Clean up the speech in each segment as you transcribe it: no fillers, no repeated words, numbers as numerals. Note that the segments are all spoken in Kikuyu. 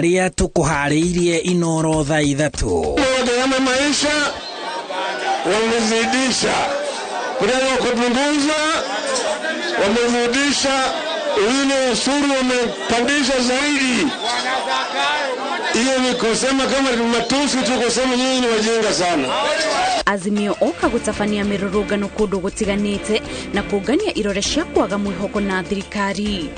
Marĩa tũkũharĩirie Inoro thaa 3. Gharama maisha wamezidisha, badala kupunguza wamezidisha, ile ushuru wamepandisha zaidi. Hiyo ni kusema kama matusi tu, kusema nyinyi ni wajinga sana. Azimio oka gũtabania mĩrũrũngano kũndũ gũtiganĩte na kũngania irore cia kwaga mwĩhoko na thirikari.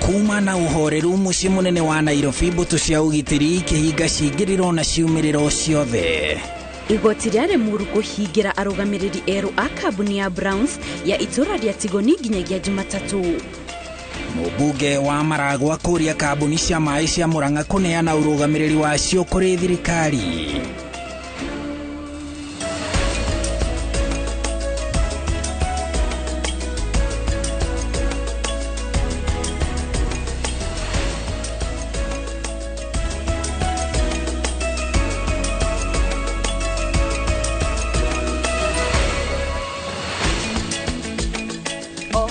Kuma na ũhoreru mũciĩ mũnene wa Nairobi, mbũtũ cia ũgitĩri ikĩhinga cingĩrĩro na ciumĩrĩro ciothe. Igoti rĩa Limuru kũhingĩra arũgamĩrĩri erũ a kambuni ya Browns ya itũra rĩa Tigoni nginyagia Jumatatũ. Mũmbunge wa Maragwa kũria kambuni cia maĩ cia Murang'a kũneana ũrũgamĩrĩri wacio kũrĩ thirikari.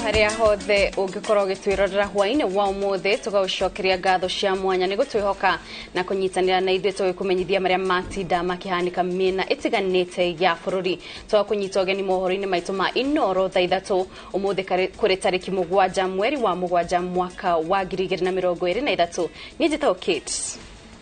Haria hothe ũngĩkorwo ũgĩtwĩrorera hwaĩ-inĩ wa ũmũthĩ, tũgagũcokeria ngatho cia mwanya nĩ gũtwĩhoka na kũnyitanĩra na ithuĩ tũgĩkũmenyithia marĩa matinda makĩhanĩka mĩena ĩtiganĩte ya bũrũri. Tũgakũnyita ũgeni mohoro-inĩ maitũ ma Inoro thaa 3 ũmũthĩ kũrĩ tarĩki 7 mweri wa 7 mwaka wa 2023. Niĩ njĩtagwo Kate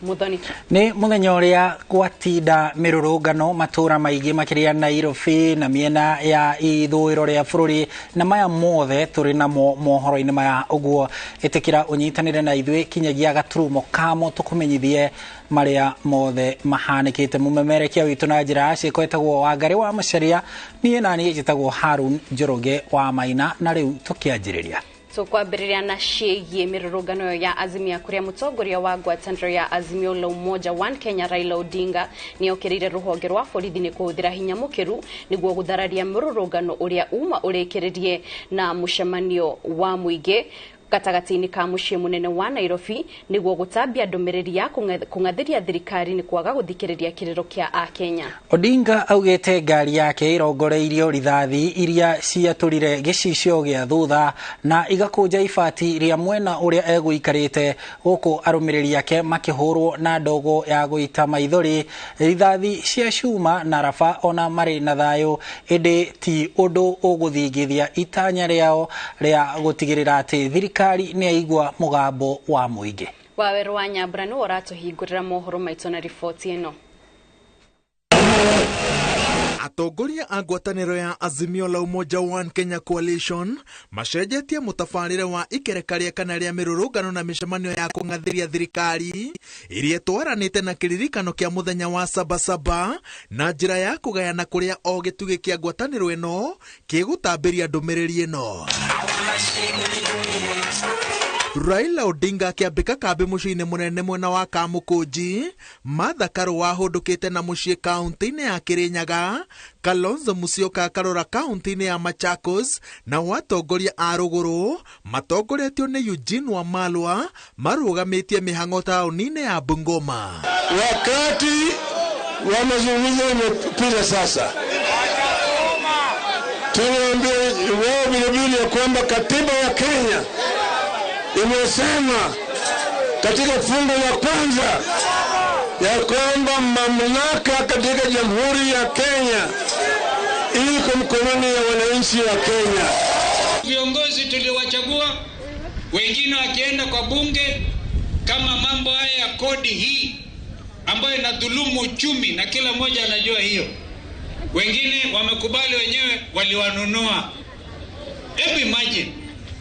Muthoni. Nĩ mũthenya ũrĩa gwatinda mĩrũrũngano matũra maingĩ makĩria Nairobi na mĩena ya ithũĩro rĩa bũrũri, na maya mothe tũrĩ namo mohoro-inĩ maya. Ũguo ĩtĩkĩra ũnyitanĩre na ithuĩ kinyagia gaturumo kamo tũkũmenyithie marĩa mothe mahanĩkĩte. Mũmemerekia witũ na njĩra ya ciĩko ĩtagwo Wangarĩ wa Macharia, niĩ na niĩ njĩtagwo Harun Njoroge wa Maina, na rĩu tũkĩanjĩrĩria. Tukwambĩrĩria na ciĩgiĩ mĩrũrũngano ya Azimio kũrĩa mũtongoria wa ngwatanĩro ya Azimio la Umoja One Kenya Raila Odinga nĩokĩrĩire rũhonge rwa borithi nĩ kũhũthĩra hinya mũkĩru nĩguo gũthararia mũrũrũngano ũrĩa uma ũrĩkĩrĩrie na mũcemanio wa mũingĩ gatagatĩ-inĩ ka mũciĩ mũnene wa Nairobi nĩguo gũtambia ndũmĩrĩri ya kũng'athĩria thirikari nĩ kwaga gũthikĩrĩria kĩrĩro kĩa Akenya. Odinga augĩte ngari yake ĩrongoreirio rithathi iria ciatũrire gĩcicio gĩa thutha na igakũnja ibati rĩa mwena ũrĩa egũikarĩte, gũkũ arũmĩrĩri ake makĩhũrwo na ndogo ya gũita maithori, rithathi cia cuma na raba ona marĩ na thayũ, ĩndĩ ti ũndũ ũgũthingithia itanya rĩao rĩa gũtigĩrĩra atĩ thirikari nĩ aigua mũgambo wa mũingĩ. Waweru wa Nyambura nĩwe ũratũhingũrĩra mohoro maitũ na riboti ĩno. Atongoria a ngwatanĩro ya Azimio la Umoja One Kenya Coalition macenjetie mũtabarĩre wa ikereka rĩa kana rĩa mĩrũrũngano na mĩcemanio ya kũng'athĩria thirikari iria ĩtwaranĩte na kĩririkano kĩa mũthenya wa Sabasaba na njĩra ya kũgayana kũrĩa o gĩtugĩ kĩa ngwatanĩro ĩno kĩgũtambĩria ndũmĩrĩri ĩno. Raila Odinga akĩambĩka kambĩ mũciĩ-inĩ mũnene mwena wa Kamũkũnji, Martha Karũa ahũndũkĩte na mũciĩ kaunti-inĩ ya Kĩrĩnyaga, Kalonzo Musyoka akarora kaunti-inĩ ya Machakos, nao atongoria a rũgũrũ matongoretio nĩ Eugene Wamalwa marũgamĩtie mĩhang'o taũni-inĩ ya Bungoma. Wakati wa mazungumzo umepita sasa, tunaambia wao vilevile kwamba katiba ya Kenya imesema katika fungu la kwanza ya kwamba mamlaka katika Jamhuri ya Kenya iko mkononi ya wananchi wa Kenya. Viongozi tuliwachagua, wengine wakienda kwa bunge, kama mambo haya ya kodi hii ambayo inadhulumu uchumi na kila mmoja anajua hiyo. Wengine wamekubali wenyewe, waliwanunua. Hebu imagine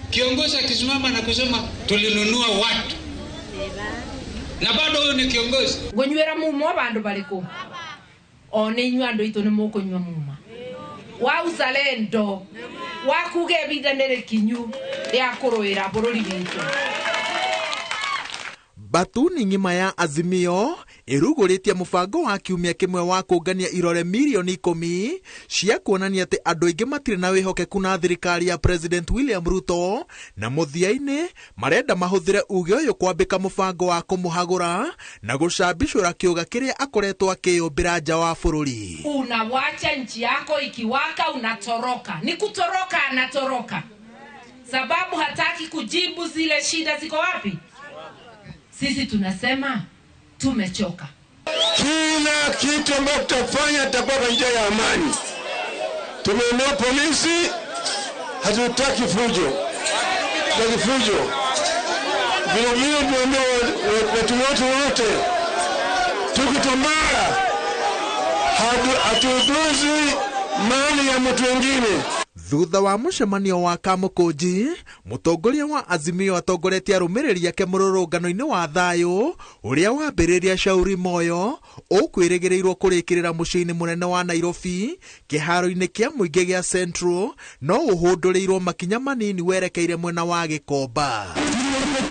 kiongozi akisimama na kusema tulinunua watu, na bado huyo ni kiongozi. Ngunywera mumo bandu bariku one inyuĩ andũ aitũ nĩ mũkũnyua muma wa uzalendo wa kuga ibinda nĩ rĩkinyu rĩa kũrũĩra bũrũri witũ. Batuni ng'ima ya Azimio ĩrugũrĩtie mũbango wa kiumia kĩmwe wa kũngania irore mirioni 10 cia kuonania atĩ andũ aingĩ matirĩ na wĩhokeku na thirikari ya President William Ruto, na mũthia-inĩ marenda mahũthĩre uge ũyũ kwambĩka mũbango wa kũmũhagũra na gũcambicũra kĩũga kĩrĩa akoretwo akĩyũmbĩra nja wa bũrũri. Unawacha nchi yako ikiwaka, unatoroka. Ni kutoroka, anatoroka sababu hataki kujibu zile shida ziko wapi. Sisi tunasema tumechoka. Kila kitu ambacho tutafanya tutakuwa kwa njia ya amani. Tumeondoa polisi, hatutaki fujo. Hatutaki fujo. Vile vile tumeondoa watu wote tukitambaa, hatuduzi mali ya mtu mwingine. Thutha wa mũcemanio wa Kamũkũnji, mũtongoria wa Azimio atongoretie arũmĩrĩri ake mũrũrũngano-inĩ wa thayũ ũrĩa wambĩrĩria Shauri Moyo ũkwĩrĩgĩrĩirwo kũrĩkĩrĩra mũciĩ-inĩ mũnene wa Nairobi kĩharo-inĩ kĩa mũingĩ gĩa Central, no ũhũndũrĩirwo makinya manini werekeire mwena wa Gĩkomba.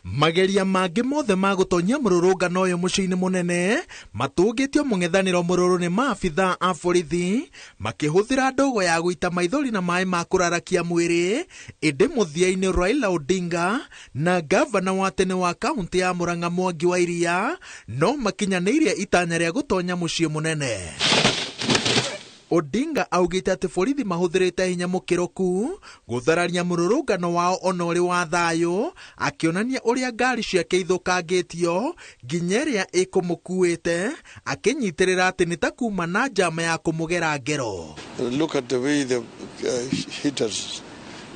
Mageria mangĩ mothe ma gũtonyia mũrũrũngano ũyũ mũciĩ-inĩ mũnene matũngĩtio mũng'ethanĩro mũrũrũ nĩ maabithaa a borithi makĩhũthĩra ndogo ya gũita maithori na maĩ ma kũrarakia mwĩrĩ. Ĩndĩ mũthia-inĩ Raila Odinga na gavana wa tene wa kaunti ya Murang'a Mwangi wa Iria no makinyanĩirie itanya rĩa gũtonya mũciĩ mũnene. Odinga augĩte atĩ borithi mahũthĩrĩte hinya mũkĩrũku gũthararia mũrũrũngano wao ona ũrĩ wa thayũ, akĩonania ũrĩa ngari ciake ithũkangĩtio nginya ĩrĩa ĩkũmũkuĩte, akĩnyitĩrĩra atĩ nĩ ta kuma na njama ya kũmũgera ngero. Look at the way the hit us,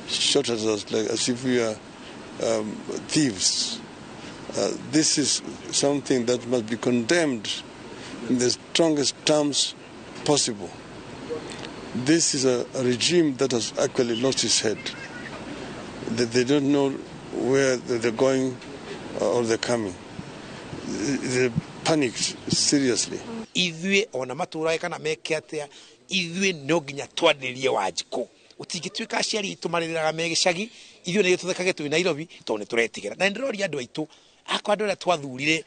shot at us like as if we are thieves. This is something that must be condemned in the strongest terms possible. This is a regime that has actually lost its head. They don't know where they're going or they're coming. They panicked seriously. Ithuĩ ona matũrae kana meke atĩa, ithuĩ no nginya twanĩrie Wanjikũ. Ũtingĩtuĩka aciari aitũ marĩrĩraga me gĩcagi, ithuĩ nĩ tũthekage twĩ Nairobi tondũ nĩ tũretigĩra. Na nĩndĩroria andũ aitũ, akorwo andũ arĩa twathurire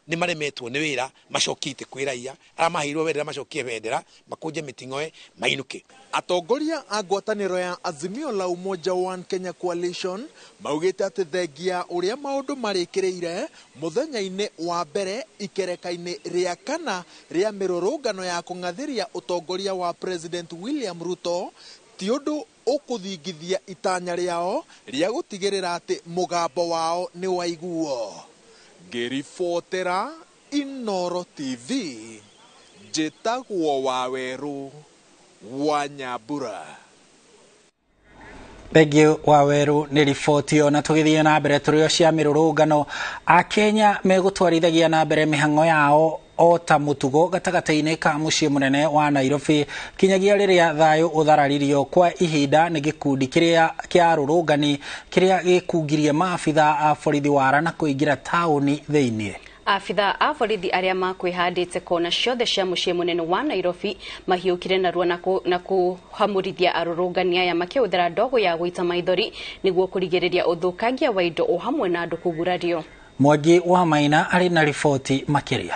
nĩ maremetwo nĩ wĩra, macokie itĩ kwĩ raia, arĩa maheirwo bendera macokie bendera, makũnje mĩting'oe, mainũke. Atongoria a ngwatanĩro ya Azimio la Umoja One Kenya Coalition maugĩte atĩ thengia ũrĩa maũndũ marĩkĩrĩire mũthenya-inĩ wa mbere ikereka-inĩ rĩa kana rĩa mĩrũrũngano ya kũng'athĩria ũtongoria wa President William Ruto ti ũndũ ũkũthingithia itanya rĩao rĩa gũtigĩrĩra atĩ mũgambo wao nĩ waiguo. Ngĩribotera Inoro TV, njĩtagwo Wawerũ wa Nyambura. Thengiũ Wawerũ nĩ riboti ĩyo. Na tũgĩthiĩ na mbere tũrĩ o cia mĩrũrũngano, Akenya megũtwarithagia na mbere mĩhang'o yao o ta mũtugo gatagatĩ-inĩ ka mũciĩ mũnene wa Nairobi kinyagia rĩrĩa thayũ ũthararirio kwa ihinda nĩ gĩkundi kĩrĩa kĩa arũrũngani kĩrĩa gĩkungirie maabithaa a borithi wara na kũingĩra taũni thĩinĩ. Abithaa a borithi arĩa makwĩhandĩte kona ciothe cia mũciĩ mũnene wa Nairobi mahiũkire narua na kũhamũrithia arũrũngani aya makĩhũthĩra ndogo ya gũita maithori nĩguo kũrigĩrĩria ũthũkangia wa indo o hamwe na andũ kũgurario. Mwangi wa Maina arĩ na riboti makĩria.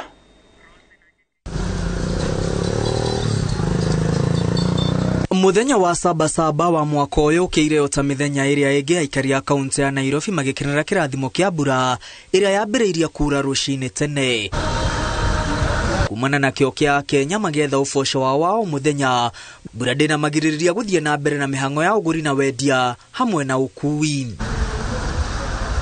Mũthenya wa sabasaba wa mwaka ũyũ ũkĩire o ta mĩthenya ĩrĩa ĩngĩ, aikari a kaunti ya Nairobi magĩkenera kĩrathimo kĩa mbura ĩrĩa yambĩrĩirie kura rũcinĩ tene. Kumana na kĩo kĩa Kenya magĩetha ũboco wao wa o mũthenya, mbura ndĩnamagirĩrĩria gũthiĩ na mbere na mĩhang'o ya ũgũri na wendia hamwe na ũkui.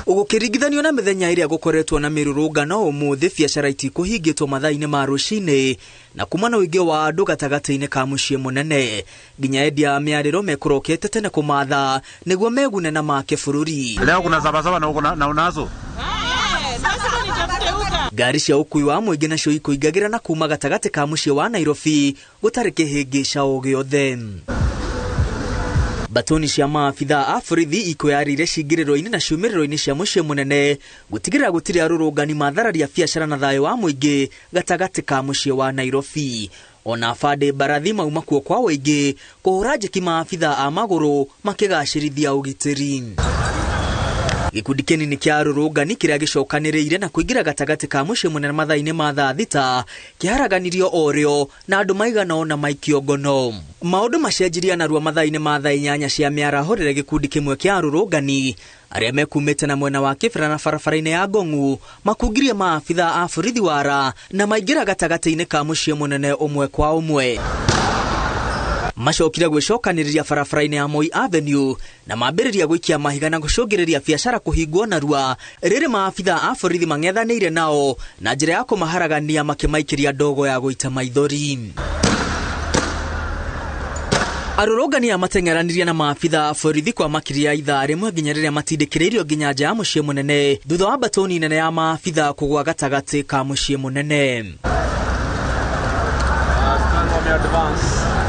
Ũgũkĩringithanio na mĩthenya ĩrĩa gũkoretwo na mĩrũrũngano, ũmũthĩ biacara itikũhingĩtwo mathaa-inĩ ma rũcinĩ na kuma na ũingĩ wa andũ gatagatĩ-inĩ ka mũciĩ mũnene, nginya endia a mĩarĩro mekũrokete tene kũmatha nĩguo megune na make bũrũri. Leo kuna sabasaba na unazo ngari cia ũkui wa mũingĩ nacio ikũingagĩra na kuma gatagatĩ ka mũciĩ wa Nairobi gũtarĩ kĩhĩngĩca o gĩothe. Batoni cia maabithaa a borithi ikwĩyarĩire cingĩrĩro-inĩ na ciumĩrĩro-inĩ cia mũciĩ mũnene gũtigĩrĩra gũtirĩ arũrũngani mathararia biacara na thayũ wa mũingĩ gatagatĩ ka mũciĩ wa Nairobi. Ona abandĩ mbarathi mauma kuo kwa ũingĩ kũhũra njeki maabithaa a magũrũ makĩgacĩrithia ũgitĩri. Gĩkundi kĩnini kĩa arũrũngani kĩrĩa gĩcokanĩrĩire na kũingĩra gatagatĩ ka mũciĩ mũnene mathaa-inĩ ma thaa thita kĩharaganirio o rĩo na andũ maigana ũna maikio ngono. Maũndũ macenjirie narua mathaa-inĩ ma thaa 8 cia mĩaraho rĩrĩa gĩkundi kĩmwe kĩa arũrũngani arĩa mekumĩte na mwena wa Kĩbra na barabara-inĩ ya Ngong'u makungirie maabithaa a borithi wara na maingĩra gatagatĩ-inĩ ka mũciĩ mũnene ũmwe kwa ũmwe. Macokire gwĩcokanĩrĩria barabara-inĩ ya Moi Avenue na mambĩrĩria gũikia mahiga na gũcũngĩrĩria biacara kũhingwo narua rĩrĩ maabitha a borithi mang'ethanĩire nao na njĩra ya kũmaharagania makĩmaikĩria ndogo ya gũita maithori. Arũrũngani aya mateng'eranirie na maabitha a borithi kwa makĩria ya ithaa rĩmwe nginya rĩrĩa matindĩkĩrĩirio nginya nja ya mũciĩ mũnene thutha wa mbatũni nene ya maabitha kũgũa gatagatĩ ka mũciĩ mũnene.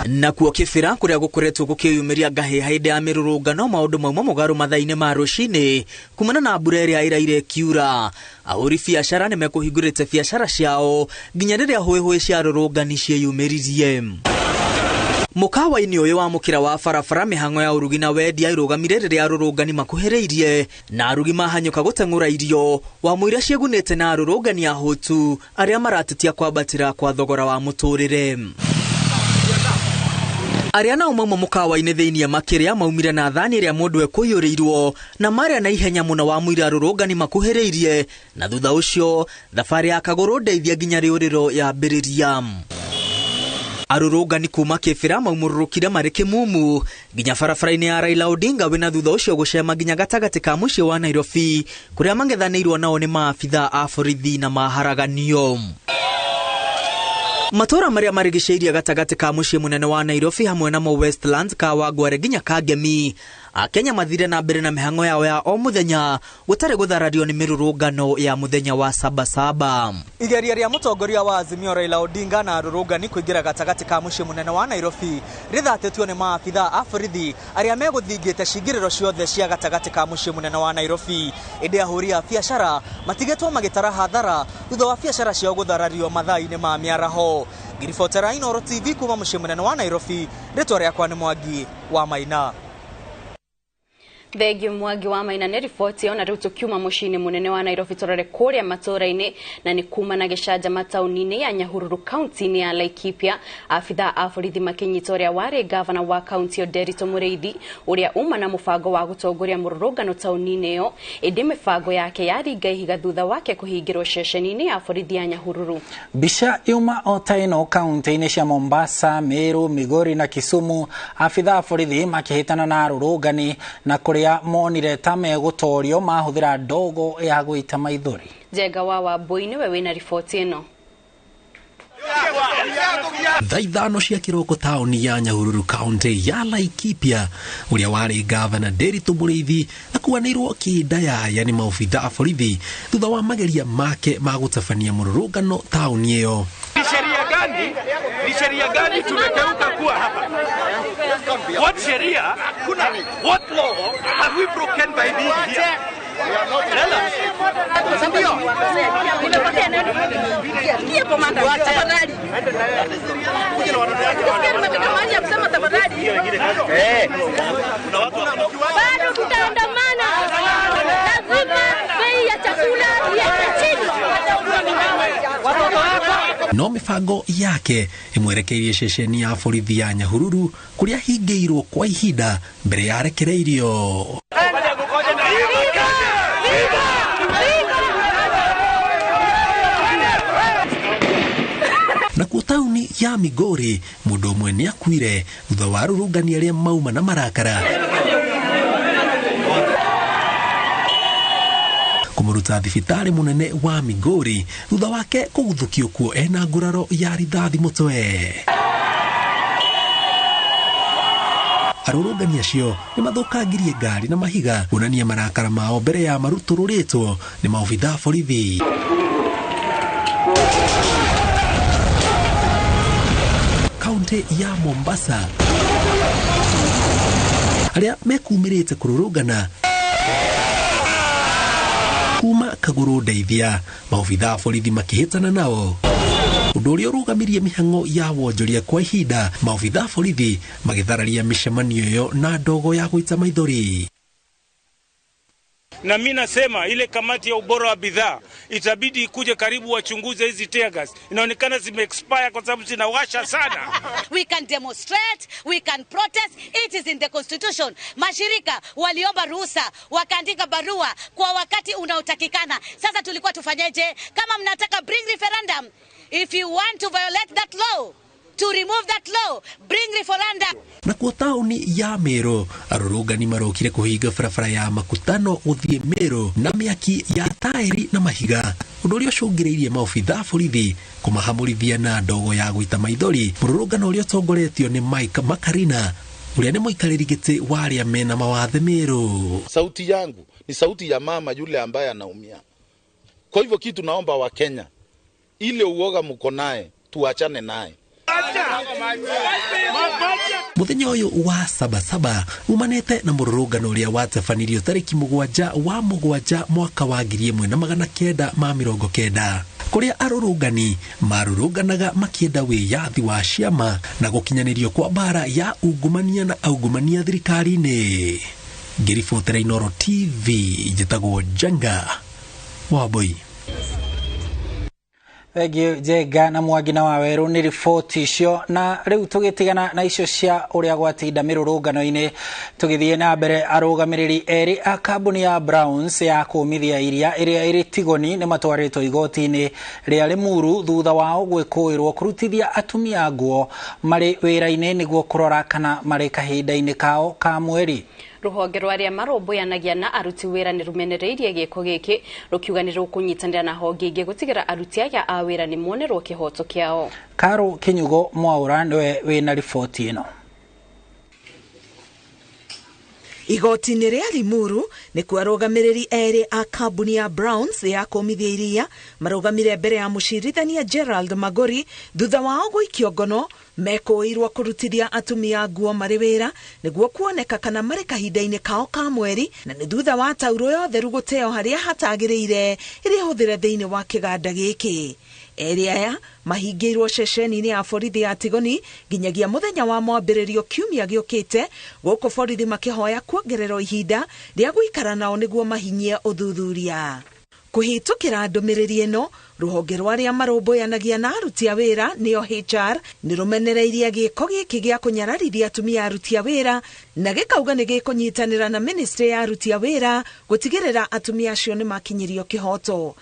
Nakuo Kĩbĩra kũrĩa gũkoretwo gũkĩyumĩria ngahĩha hĩndĩ ya mĩrũrũngano maũndũ mauma mũgarũ mathaa-inĩ ma rũcinĩ kumana na mbura ĩrĩa ĩraire ĩkiura. Ahũri biacara nĩmekũhingũrĩte biacara ciao nginya rĩrĩa hũĩhũĩ cia arũrũngani ciĩyumĩririe. Mũkawa-inĩ ũyũ wa mũkĩra wa barabara mĩhang'o ya ũrugi na wendia ĩrũgamire rĩrĩa arũrũngani makuhĩrĩirie na arugi mahanyũka gũteng'ũra irio wamũira ciĩgunĩte na arũrũngani ahũtu arĩa maratetia kwambatĩra kwa thogora wa mũtũrĩre. Arĩa nao mauma mũkawa-inĩ thĩinĩ makĩrĩa maumire na thani ĩrĩa mũndũ ekũiyũrĩirwo na marĩa na ihenya mũno wamũira arũrũngani makuhĩrĩirie na thutha ũcio thabarĩ ya kagũrũ ndeithia nginya rĩũrĩro yambĩrĩria. Arũrũngani kuma Kĩbĩra maumũrũrũkire marĩ kĩmumu nginya barabara-inĩ ya Raila Odinga wĩna thutha ũcio gũcema nginya gatagatĩ ka mũciĩ wa Nairobi kũrĩa mang'ethanĩirwo nao nĩ maabitha a borithi na maharaganio. Matũra marĩa marigicĩirie gatagatĩ ka mũciĩ mũnene wa Nairobi hamwe namo Westlands, Kawangware nginya Kangemi, Akenya mathire na mbere na mĩhang'o yao ya o mũthenya gũtarĩ gũtharario nĩ mĩrũrũngano ya mũthenya wa Sabasaba. Igeria rĩa mũtongoria wa Azimio Raila Odinga na arũrũngani kũingĩra gatagatĩ ka mũciĩ mũnene wa Nairobi rĩthatĩtio nĩ maabitha a borithi arĩa megũthingĩte cingĩrĩro ciothe cia gatagatĩ ka mũciĩ mũnene wa Nairobi. Ĩndĩ ahũri a biacara matigĩtwo magĩtara hathara thutha wa biacara ciao gũtharario mathaa-inĩ ma mĩaraho. Ngiribotera Inooro TV kuma mũciĩ mũnene wa Nairobi, rĩtwa rĩakwa nĩ Mwangi wa Maina. Thengio Mwangi wa Maina nĩ riboti ĩyo. Na rĩu tũkiuma mũciĩ-inĩ mũnene wa Nairobi tũrore kũrĩa matũũra-inĩ na nĩ kuma na gĩcanjama taũni-inĩ ya Nyahururu kaunti-inĩ ya Laikipia. Abitha a borithi makĩnyita ũrĩa warĩ gavana wa kaunti ĩyo Nderitu Mũrĩithi ũrĩa uma na mũbango wa gũtongoria mũrũrũngano taũni-inĩ ĩyo, ĩndĩ mĩbango yake yaringa ihiga thutha wake kũhingĩrwo ceceni-inĩ ya borithi ya Nyahururu. Mbica yuma o ta ĩno kaunti-inĩ cia Mombasa, Meru, Migori na Kisumu, abitha a borithi makĩhĩtana na arũrũngani na kũrĩa monire ta megũtorio mahũthĩra ndogo ya gũita maithori. Njenga wa Wambui nĩwe wĩna riboti ĩno. Thaa 5 cia kĩroko taũni ya Nyahururu kaunti ya Laikipia ũrĩa warĩ gavana Nderitu Mũrĩithi akuanĩirwo kĩndayaya nĩ maobitha a borithi thutha wa mageria make ma gũtabania mũrũrũngano taũni ĩyo. Ni sheria gani tumekeuka kuwa hapa? What sheria, what law have we broken by being here? Tell us. Bado tutaandamana. Lazima bei ya chakula iende chini. No mibango yake imwerekeirie ceceni ya borithi ya Nyahururu kuria hingĩirwo kwa ihinda mbere ya arekereirio. Nakuo taũni ya Migori mũndũ ũmwe nĩakuire thutha wa arũrũngani arĩa mauma na marakara kũmũruta thibitarĩ mũnene wa Migori thutha wake kũguthũkio kuo ena nguraro ya rithathi mũtwe. Arũrũngani acio nĩmathũkangirie ngari na mahiga kuonania marakara mao mbere ya marutũrũrĩtwo nĩ maobitha borithi. Kaunti ya Mombasa arĩa mekumĩrĩte kũrũrũngana kuma kagũrũ ndeithia maobitha borithi makĩhĩtana nao ũndũ ũrĩa ũrũgamirie mĩhang'o ya wonjoria kwa ihinda maobitha borithi magĩthararia mĩcemanio ĩyo na ndogo ya gũita maithori. Na mimi nasema ile kamati ya ubora wa bidhaa itabidi ikuje karibu wachunguze hizi tear gas. Inaonekana zime expire kwa sababu zinawasha sana. We can demonstrate, we can protest, it is in the constitution. Mashirika waliomba ruhusa, wakaandika barua kwa wakati unaotakikana. Sasa tulikuwa tufanyeje? Kama mnataka bring referendum, if you want to violate that law, to remove that law, bring referendum. Nakuo tauni ya Meru arũrũngani marokire kũhinga barabara ya Makutano gũthiĩ Meru na mĩaki ya taĩri na mahiga, ũndũ ũrĩa ũcũngĩrĩirie maobitha borithi kũmahamũrithia na ndogo ya gũita maithori. Mũrũrũngano ũrĩa ũtongoretio nĩ Mike Makarina ũrĩa nĩ mũikarĩri gĩtĩ wa arĩa mena mawathe Meru. Sauti yangu ni sauti ya mama yule ambaye anaumia. Kwa hivyo kitu naomba wa Kenya, ile uoga mko naye tuachane naye. Muthenya uyu wa Sabasaba umanete na mururungano uria watabanirio tariki 7 wa 7 mwaka wa 1990 kuria arurungani marurunganaga makienda wiyathi wa ciama na gukinyanirio kwa bara ya ungumania na aungumania thirikari-ini. Ngiribotera Inooro TV, njitagwo Njenga Wambui. Thengiũ Njenga na Mwangi na Wawerũ nĩ riboti icio. Na rĩu tũgĩtigana na icio cia ũrĩa gwatinda mĩrũrũngano-inĩ, tũgĩthiĩ na mbere. Arũgamĩrĩri erĩ a kambuni ya Browns ya kũmithia iria ĩrĩa ĩrĩ Tigoni nĩ matwarĩtwo igoti-inĩ rĩa Limuru thutha wao gwĩkũĩrwo kũrutithia atumia nguo marĩ wĩra-inĩ nĩguo kũrora kana marĩ kahinda-inĩ kao ka mweri. Rũhonge rwa arĩa marũmbũyanagia na aruti wĩra nĩ rũmenereirie gĩko gĩkĩ rũkiuga nĩ rũkũnyitanĩra na honge ingĩ gũtigĩra aruti aya a wĩra nĩ monerwo kĩhoto kĩao. Karo Kinyugo Mwaura nĩwe wĩna riboti ĩno. Igoti-inĩ rĩa Limuru nĩkuo arũgamĩrĩri erĩ a kambuni ya Browns ya kũmithia iria marũgamire mbere ya mũcirithania Gerald Magori thutha wao gũikio ngono mekũĩirwo kũrutithia atumia nguo marĩ wĩra nĩguo kuoneka kana marĩ kahinda-inĩ kao ka mweri, na nĩ thutha wa tauro ya ũtheru gũteo harĩa hatagĩrĩire ĩrĩa ĩhũthĩre thĩinĩ wa kĩganda gĩkĩ. Erĩ aya mahingĩirwo ceceni-inĩ ya borithi ya Tigoni nginyagia mũthenya wa mwambĩrĩrio kiumia gĩũkĩte, gũkũ borithi makĩhoya kuongererwo ihinda rĩa gũikara nao nĩguo mahinyie ũthuthuria. Kũhĩtũkĩra ndũmĩrĩri ĩno, rũhonge rwa arĩa marũmbũyanagia na aruti a wĩra nĩo HR nĩ rũmenereirie gĩko gĩkĩ gĩa kũnyararithia atumia aruti a wĩra na gĩkauga nĩ gĩkũnyitanĩra na ministry ya aruti a wĩra gũtigĩrĩra atumia acio nĩ makinyĩrio kĩhoto.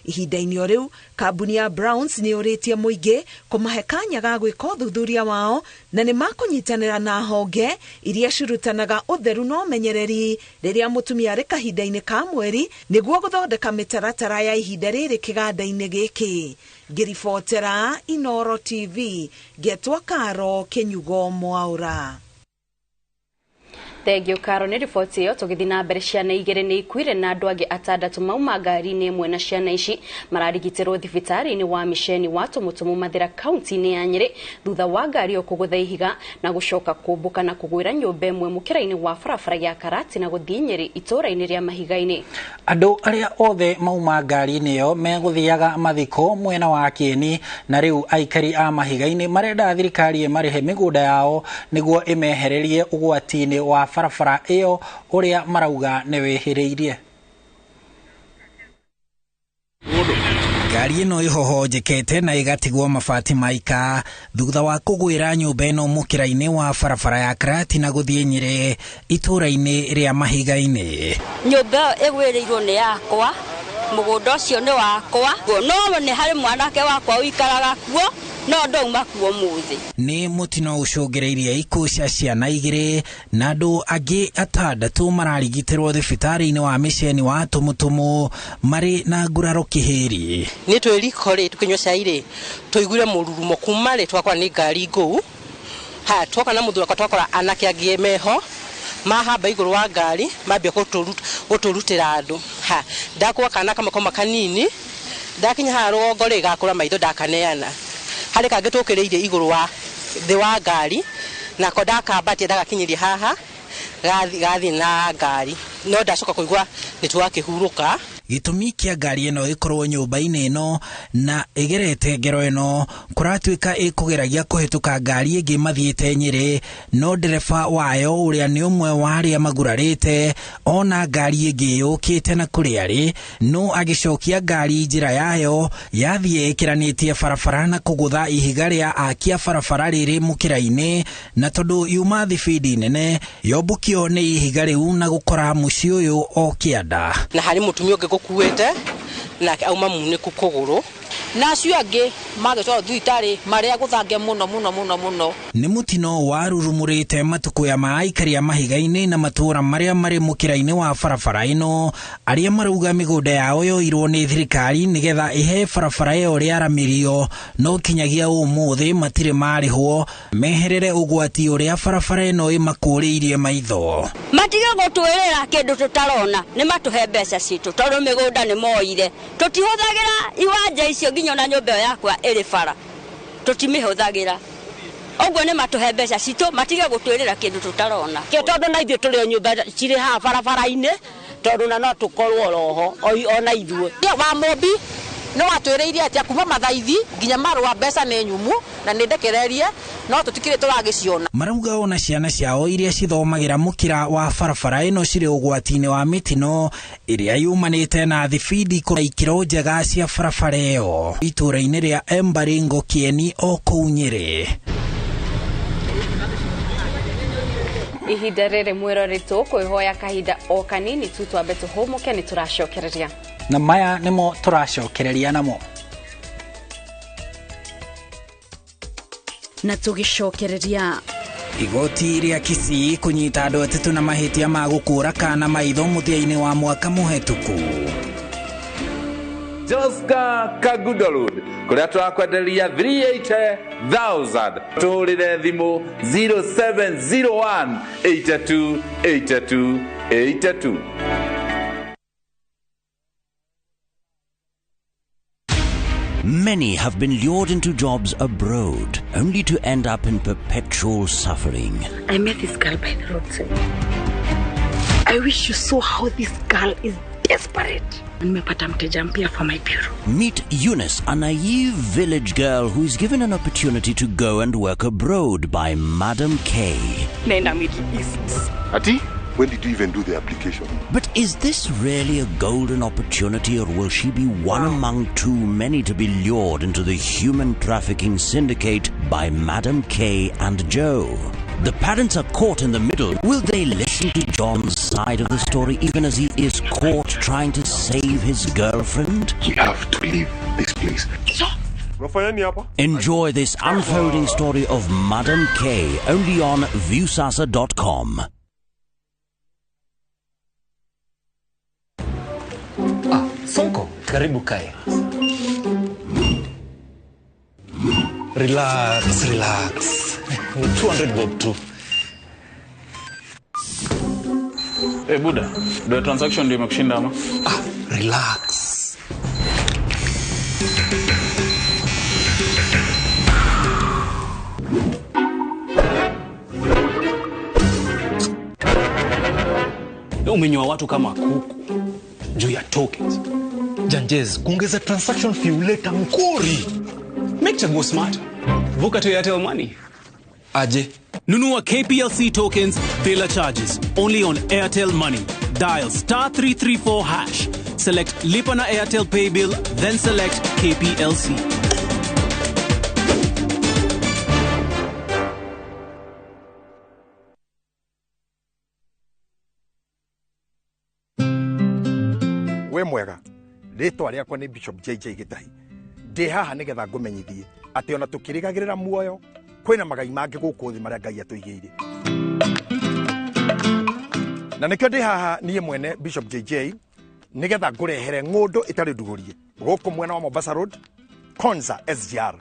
Ihinda-inĩ o rĩu, kambuni ya Browns nĩ yũrĩtie mũingĩ kũmahe kanya ga gwĩka ũthuthuria wao na nĩ makũnyitanĩra na honge iria cirutanaga ũtheru na ũmenyereri rĩrĩa mũtumia arĩ kahinda-inĩ ka mweri nĩguo gũthondeka mĩtaratara ya ihinda rĩrĩ kĩganda-inĩ gĩkĩ. Ngĩribotera Inooro TV, ngetwo Karo Kinyugo Mwaura. Thengiũ Karo nĩ riboti ĩyo. Tũgĩthiĩ na mbere, ciana igĩrĩ nĩ ikuire na andũ angĩ atandatũ mauma ngari-inĩ ĩmwe na ciana ici mararigitĩrwo thibitarĩ-inĩ wa mĩceni wa Tũmũtũmũ Mathĩra kaunti-inĩ ya Nyĩrĩ thutha wa ngari ĩyo kũgũtha ihiga na gũcoka kũmbũka na kũgwĩra nyũmba ĩmwe mũkĩra-inĩ wa barabara ya Karati na gũthiĩ Nyĩrĩ itũũra-inĩ rĩa Mahiga-inĩ. Andũ arĩa othe mauma ngari-inĩ ĩyo megũthiaga mathiko mwena wa Kĩeni, na rĩu aikari a Mahiga-inĩ marenda thirikari ĩmarĩhe mĩgũnda yao nĩguo ĩmehererie ũgwati-inĩ wa barabara ĩyo ũrĩa marauga nĩ wĩhĩrĩirie. Ngari ĩno ĩhohonjekete na ĩgatigwo mabati maika thutha wa kũgwĩra nyũmba ĩno mũkĩra-inĩ wa barabara ya Karati na gũthiĩ Nyĩrĩ itũũra-inĩ rĩa Mahiga-inĩ. Nyũmba ĩyo ĩgwĩrĩirwo nĩ yakwa, mũgũnda ũcio nĩ wakwa, no nĩ harĩ mwanake wakwa ũikaraga kuo no ndauma kuo mũthĩ. Nĩ mũtino ũcũngĩrĩirie ikuũ cia ciana igĩrĩ na andũ angĩ atandatũ mararigitĩrwo thibitarĩ-inĩ wa mĩceni wa Tũmũtũmũ marĩ na nguraro kĩhĩri. Nĩ twĩ riko rĩ tũkĩnyua cai rĩ tũiguire mũrurumo kuma rĩ twakora nĩ ngari ngũu. Ha twoka na mũthuri wakwa twakora anake angĩ meho mahamba igũrũ wa ngari mambia gũtũrutĩra andũ. Ha ndakua kana kamwe koma kanini ndakinya haha rũgongo rĩ gakũra maitho ndakaneana. Harĩ kangĩ tũkĩrĩire igũrũ wa thĩ wa ngari nako ndakambatia ndagakinyĩria haha gathi na ngari no ndacoka kũigua nĩ twakĩhurũka. Gĩtũmi kĩa ngari ĩno ĩkorwo nyũmba-inĩ ĩno na ĩgerete ngero ĩno kũratuĩka ĩkũgeragia kũhĩtũka ngari ĩngĩ mathiĩte Nyĩrĩ, no ndereba wayo ũrĩa nĩ ũmwe wa arĩa magurarĩte ona ngari ĩngĩ yũkĩte na kũrĩa arĩ no agĩcokia ngari njĩra yayo yathiĩ ĩkĩranĩtie barabara na kũgũtha ihiga rĩa akia barabara rĩrĩ mũkĩra-inĩ, na tondũ yuma thibindi nene yombũkio nĩ ihiga rĩu na gũkora mũciĩ ũyũ o kĩanda. Na harĩ mũtumia ũngĩ gũkuĩte nake auma munĩku kũgũrũ Na acio angĩ magĩtwarwo thibitarĩ marĩa gũthange mũno mũno mũno mũno. Nĩ mũtino warurumũrĩte matukũ ya maaikaria mahiga-inĩ na matũũra marĩa marĩ mũkĩra-inĩ wa barabara ĩno, arĩa marauga mĩgũnda yao yoirwo nĩ thirikari nĩgetha ĩhe barabara ĩyo rĩaramĩrio, no kinyagia ũmũthĩ matirĩ marĩhwo meherere ũgwati ũrĩa barabara ĩno ĩmakũrĩirie maitho. Matige gũtwĩrĩra kĩndũ tũtarona, nĩ matũhe mbeca citũ tondũ mĩgũnda nĩ moire. Tũtihũthagĩra iwanja icio nginya na nyũmba yakwa ĩrĩ bara, tũtimĩhũthagĩra. Ũguo nĩ matũhe mbeca citũ, matige gũtwĩrĩra kĩndũ tũtarona. Kĩ tondũ na ithuĩ tũrĩ o nyũmba cirĩ haha barabara-inĩ, tondũ na no tũkorwo roho ona ithuĩ. Wa Mũmbi nĩ watwĩrĩire atĩa kuma mathaithi nginya marũa mbeca nĩ nyumu na nĩ ndekererie, no tũtikĩrĩ tũragĩciona. Marauga ona ciana ciao iria cithomagĩra mũkĩra wa barabara ĩno cirĩ ũgwati-inĩ wa mĩtino ĩrĩa yumanĩte na thibindi kũra ikĩro njega cia barabara ĩyo itũũra-inĩ rĩa Embaringo Kieni o kũu Nyĩrĩ. Ihinda rĩrĩ mwĩrori tũkwĩhoya kahinda o kanini tu twambe tũhũmũke, nĩ tũracokereria. Na maya nĩmo tũracokereria namo. Na tũgĩcokereria igoti rĩa Kisii kũnyita andũ atatũ na mahĩtia ma gũkũra kana maitho mũthia-inĩ wa mwaka mũhetũku. Joska Kangundo Road kũrĩa tũrakwenderia 380,000 tũhũrĩre thimũ 0701 82 82 82. Many have been lured into jobs abroad, only to end up in perpetual suffering. I met this girl by the roadside. I wish you saw how this girl is desperate. Nimepata mteja mpya for my bureau. Meet Eunice, a naive village girl who is given an opportunity to go and work abroad by Madam K. Nenda Middle East. Ati? When did you even do the application? But is this really a golden opportunity, or will she be one among too many to be lured into the human trafficking syndicate by Madam K and Joe? The parents are caught in the middle. Will they listen to John's side of the story even as he is caught trying to save his girlfriend? We have to leave this place. Enjoy this unfolding story of Madam K only on Viusasa.com. Sonko, karibu kae. Relax, relax. 200 bob tu. Hey Buda, the transaction ndio imekushinda ama? Relax. Umenyoa watu kama kuku juu ya tokens. Janjez, kuongeza transaction fee huleta mkori. Make chaguo smart. Vuka to Airtel Money. Aje. Nunua KPLC tokens bila charges. Only on Airtel Money. Dial *334#. Select Lipa na Airtel Pay Bill, then select KPLC. We mwega, rĩtwa rĩakwa nĩ Bishop JJ Gĩtahi. Ndĩ haha nĩgetha ngũmenyithie atĩ ona tũkĩrĩgagĩrĩra muoyo kwĩna magai mangĩ gũkũ thĩ marĩa Ngai atũigĩire. Na nĩkĩo ndĩ haha niĩ mwene Bishop JJ nĩgetha ngũrehere ng'ũndũ ĩtarĩ ndugũrie gũkũ mwena wa Mombasa Road, Konza SGR.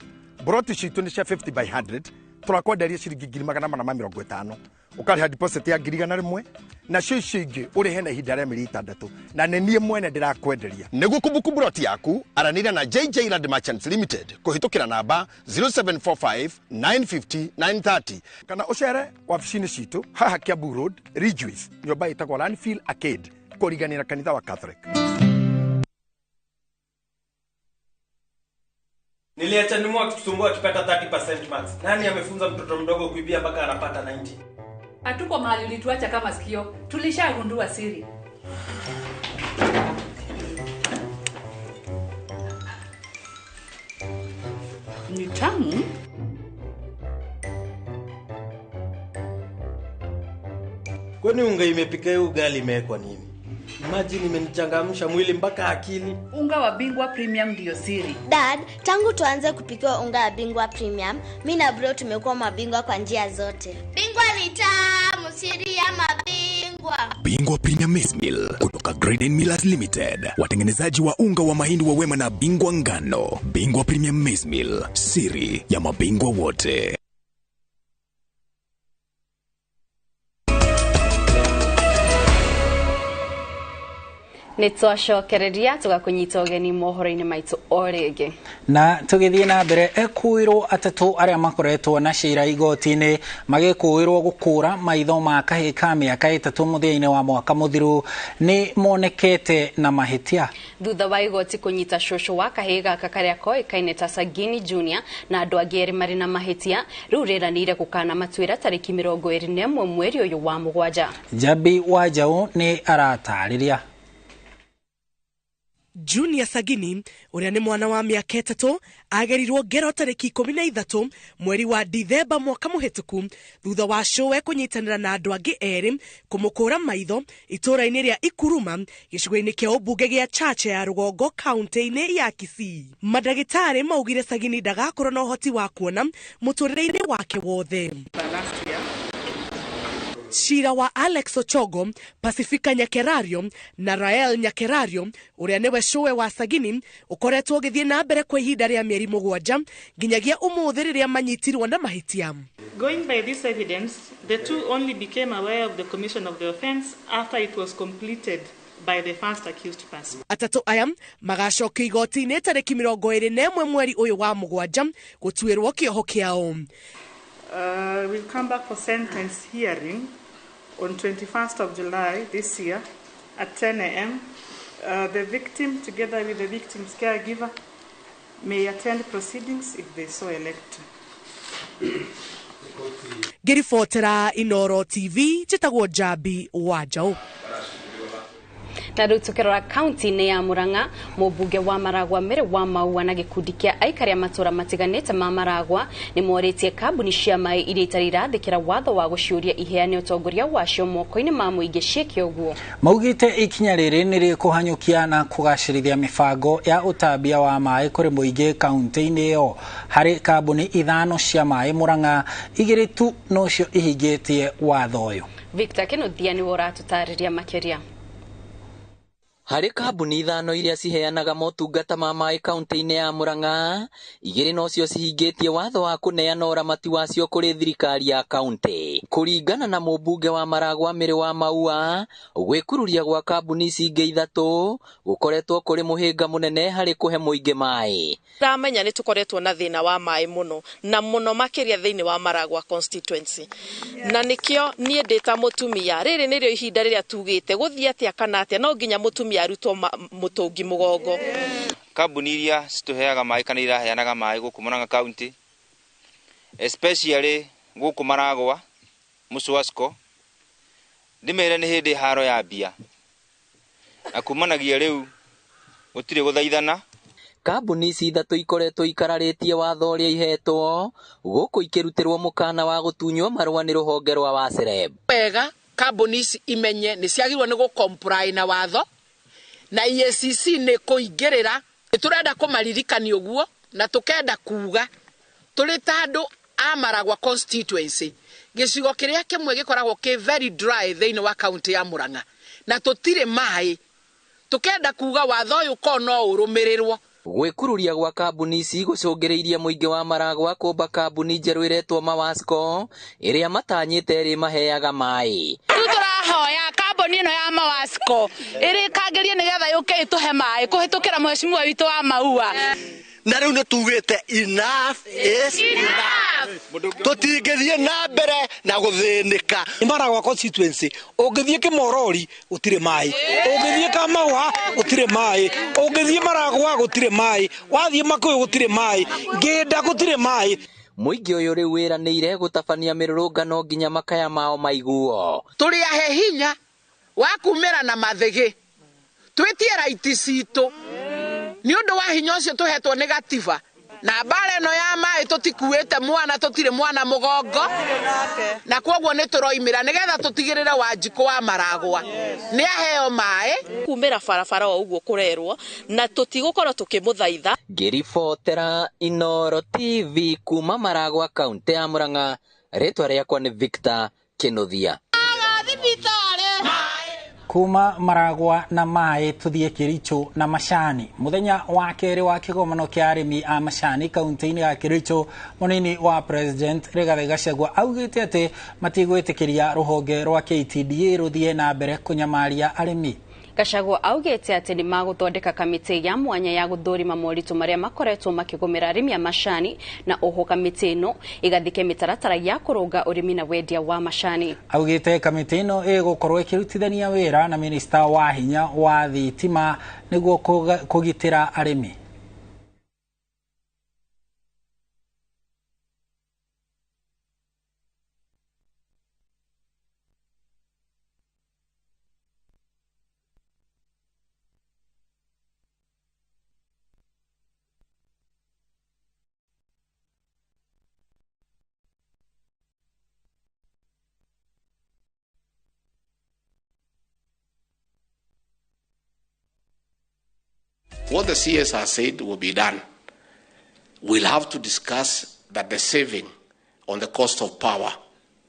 Broti citũ nĩ cia 50 by 100, tũrakwenderia ciringi 450. Ũkarĩha deposit ya 100,000 nacio icio ingĩ ũrĩhe na ihinda rĩa mĩeri 6, na nĩ niĩ mwene ndĩrakwenderia. Nĩguo kũbuku broti yaku, aranĩria na JJ Land Merchants Limited kũhĩtũkĩra namba 0745 950 930 kana ũcere wabici-inĩ citũ haha Kiambu Road, Ridgeways, nyũmba ĩtagwo Landfill Arcade, kũrigania na kanitha wa Catholic. Niliacha nimu akitusumbua akipata 30% max. Nani amefunza mtoto mdogo kuibia mpaka anapata 90? Hatuko mahali ulituacha kama sikio. Tulishagundua siri. Ni tamu. Kwani unga imepika hiyo ugali imewekwa nini? Imagine imenichangamsha mwili mpaka akili. Unga wa Bingwa Premium ndiyo siri. Dad, tangu tuanze kupikiwa unga wa Bingwa Premium, mi na bro tumekuwa mabingwa kwa njia zote. Bingwa ni tamu, siri ya mabingwa. Bingwa Premium Maize Meal kutoka Grain Millers Limited, watengenezaji wa unga wa mahindi wa Wema na Bingwa Ngano. Bingwa Premium Maize Meal, siri ya mabingwa wote. Nä twacokereria tũgakũnyita ũgeni mohoro-inĩ maitũ o rĩngĩ. Na tũgĩthiĩ na mbere, ekuĩrwo atatũ arĩa makoretwo na cira igoti-inĩ magĩkũĩrwo gũkũra maitho ma kahĩĩ ka mĩaka 3 mũthia-inĩ wa mwaka mũthiru nĩ monekete na mahĩtia. Thutha wa igoti kũnyita cũcũ wa kahĩĩ gaka karĩa koĩkaine ta Sagini Junior na andũ angĩ erĩ marĩ na mahĩtia, rĩu rĩranĩire gũkana matuĩra tarĩki 21 mweri ũyũ wa 7. Njambi wa Njaũ nĩ aratarĩria. Junior Sagini uria ni mwana wa miaka 3 agerirwo ngero tariki 13 mweri wa Dithemba mwaka muhituku thutha wa cũwe kunyitanira na andu angi eri kumukura maitho itura-ini ria Ikuruma gicigo-ini kia ubunge gia Chache ya Rugongo kaunti-ini ya Kisii. Mandagitari maugire Sagini ndagakorwo na uhoti wa kuona muturire-ini wake wothe. Cira wa Alex Ochogo, Pacifica Nyakerario na Rael Nyakerario uria niwe cũwe wa Sagini ukoretwo ugithie na mbere kwa ihinda ria mieri 7 nginyagia umuthi riria manyitirwo na mahitia. Going by this evidence, the two only became aware of the commission of the offense after it was completed by the first accused person. Atatu aya magacokio igoti-inĩ tarĩki 21 mweri ũyũ wa 7 gũtuĩrwo kĩoho kĩao. We'll come back for sentence hearing on 21st of July this year at 10 a.m. The victim, together with the victim's caregiver, may attend proceedings if they so elect. Ngĩribotera Inoro TV, njĩtagwo Njambi wa Njaũ. Na rĩu tũkĩrora kaunti-inĩ ya Murang'a, mũmbunge wa Maragwa Mary wa Maua na gĩkundi kĩa aikari a matũra matiganĩte ma Maragwa nĩ morĩtie kambuni cia maĩ iria itarĩ irathĩkĩra watho wa gũciũria iheane ũtongoria wacio moko-inĩ ma mũingĩ ciĩke ũguo. Maugĩte ikinya rĩrĩ nĩ rĩkũhanyũkia na kũgacĩrithia mĩbango ya ũtambia wa maĩ kũrĩ mũingĩ kaunti-inĩ ĩyo. Harĩ kambuni 5 cia maĩ Murang'a, 2 tu nocio ihingĩtie watho ũyũ. Victor Kĩnuthia nĩwe ũratũtarĩria makĩria. Harĩ kambuni 5 iria ciheanaga motungata ma maĩ kaunti-inĩ ya Murang'a, 2 nocio cihingĩtie watho wa kũneana ũramati wacio kũrĩ thirikari ya kaunti. Kũringana na mũmbunge wa Maragwa Mary wa Maua, gwĩkururia gwa kambuni ici ingĩ 3 gũkoretwo kũrĩ mũhĩnga mũnene harĩ kũhe mũingĩ maĩ. Ndamenya nĩ tũkoretwo na thĩna wa maĩ mũno na mũno makĩria thĩinĩ wa Maragwa constituency, na nĩkĩo niĩ ndĩ ta mũtumia rĩrĩ nĩrĩo ihinda rĩrĩa tugĩte gũthiĩ atĩa kana atĩa no nginya mũtumia arutwo mũtũngi mũgongo. Kambuni iria citũheaga maĩ kana iraheanaga maĩ gũkũ Murang'a county, especially gũkũ Maragwa Mũcwasco, ndĩmere nĩ hĩndĩ haro yambia na kumanagia rĩu gũtirĩ gũthaithana. Kambuni ici 3 ikoretwo ikararĩtie watho ũrĩa ihetwo gũkũ ikĩrutĩrwo mũkana wa gũtunywo marũa nĩ rũhonge rwa Wasereb. Wega kambuni ici imenye nĩ ciagĩrĩirwo nĩ gũ-comply na watho na EACC nĩ kũingĩrĩra. Tũrenda kũmaririkania ũguo na tũkenda kuga tũrĩ ta andũ a Maragwa constituency, gĩcigo kĩrĩa kĩmwe gĩkoragwo kĩ very dry thĩinĩ wa kaunti ya Murang'a na tũtirĩ maĩ, tũkenda kuga watho ũyũ ko no ũrũmĩrĩrwo. Gwĩkururia gwa kambuni ici gũcũngĩrĩirie mũingĩ wa Maragwa kũmba kambuni njerũ ĩretwo Mawasco ĩrĩa matanyĩte ĩrĩ maheaga maĩ. Rĩu tũrahoya kambuni ĩno ya Mawasco ĩrĩkangĩrie nĩgetha yũke ĩtũhe maĩ kũhĩtũkĩra mheshimiwa witũ wa Maua. Na rĩu nĩ tugĩte enough is enough, tũtingĩthiĩ na mbere na gũthĩnĩka. Maragwa constituency ũngĩthiĩ Kĩmorori gũtirĩ maĩ, ũngĩthiĩ Kamawa gũtirĩ maĩ, ũngĩthiĩ Maragwa gũtirĩ maĩ, wathiĩ Makũyũ gũtirĩ maĩ, Ngĩnda gũtirĩ maĩ. Mũingĩ ũyũ rĩu wĩranĩire gũtabania mĩrũrũngano nginya makaya mao maiguo. Tũrĩ ahe hinya wa kumĩra na mathĩgĩ twĩtie raiti citũ nĩ ũndũ wa hinya ũcio tũhetwo nĩ gatiba. Na mbara ĩno ya maĩ tũtikuĩte mwana, tũtirĩ mwana mũgongo, na kwoguo nĩ tũroimĩra nĩgetha tũtigĩrĩre Wanjikũ wa Maragwa nĩ aheo maĩ. Kumĩra barabara o ũguo kũrerwo na tũtigũkorwo tũkĩmũthaitha. Ngĩribotera Inooro TV kuma Maragwa kaunti ya Murang'a, rĩtwa rĩakwa nĩ Victor Kinuthia. Kuma Maragwa na maĩ tuthie Kericho na macani. Muthenya wa kerĩ wa kĩgomano kĩa arĩmi a macani kaunti-inĩ ya Kericho, mũnini wa President Rigathi Gachagua augĩte atĩ matigwĩtĩkĩria rũhonge rwa KTDA rũthiĩ na mbere kũnyamaria arĩmi. Gachagua augĩte atĩ nĩ magũthondeka kamĩtĩ ya mwanya ya gũthũrima moritũ marĩa makoretwo makĩgũmĩra arĩmi a macani, na oho kamĩtĩ ĩno ĩgathike mĩtaratara ya kũrũnga ũrĩmi na wendia wa macani. Augĩte kamĩtĩ ĩno ĩgũkorwo ĩkĩrutithania wĩra na minista wa hinya wa thitima nĩguo kũgitĩra arĩmi. What the CS has said will be done. We'll have to discuss that the saving on the cost of power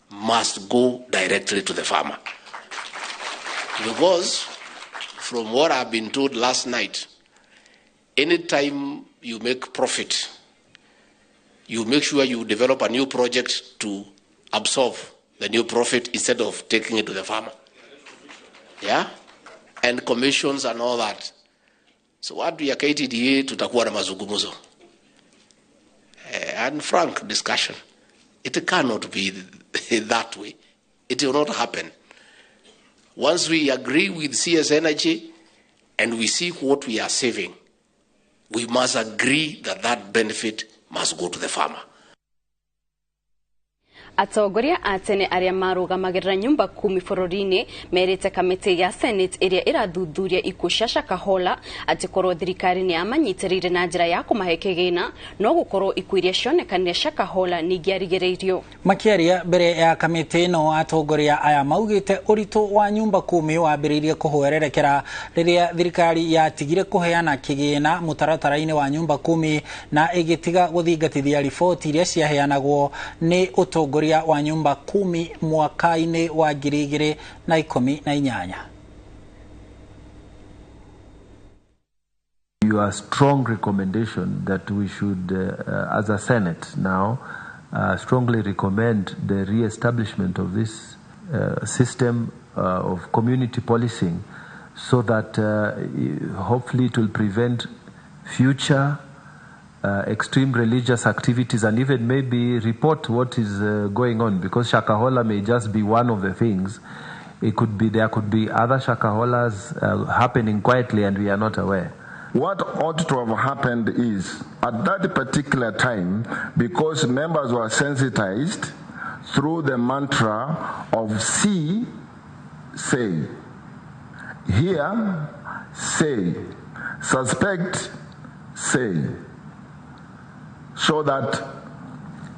must go directly to the farmer. Because from what I've been told last night, anytime you make profit, you make sure you develop a new project to absorb the new profit instead of taking it to the farmer. Yeah? And commissions and all that. So watu ya KTDA tutakuwa na mazungumzo and frank discussion. It cannot be that way. It will not happen. Once we agree with CS Energy and we see what we are saving, we must agree that that benefit must go to the farmer. Atongoria a tene arĩa marũgamagĩrĩra nyumba kumi bũrũri-inĩ merĩte kamĩtĩ ya Senate ĩrĩa ĩrathuthuria ikuũ cia Shakahola atĩ korwo thirikari nĩ yamanyitĩrĩire na njĩra ya kũmahe kĩgĩna no gũkorwo ikuũ iria cionekanire Shakahola nĩingĩarigĩrĩirio. Makĩaria mbere ya kamĩtĩ ĩno, atongoria aya maugĩte ũritũ wa nyumba kumi wambĩrĩirie kũhwererekera rĩrĩa thirikari yatigire kũheana kĩgĩna mũtaratara-inĩ wa nyumba kumi na ĩgĩtiga gũthingatithia riboti iria ciaheanagwo nĩ ũtongoria wa nyumba kumi mwaka-inĩ wa 2018. Your strong recommendation that we should, as a Senate now, strongly recommend the re-establishment of this system of community policing, so that hopefully it will prevent future extreme religious activities and even maybe report what is going on, because Shakahola may just be one of the things. It could be, there could be other Shakaholas happening quietly and we are not aware. What ought to have happened is, at that particular time, because members were sensitized through the mantra of see, say, hear, say, suspect, say, so that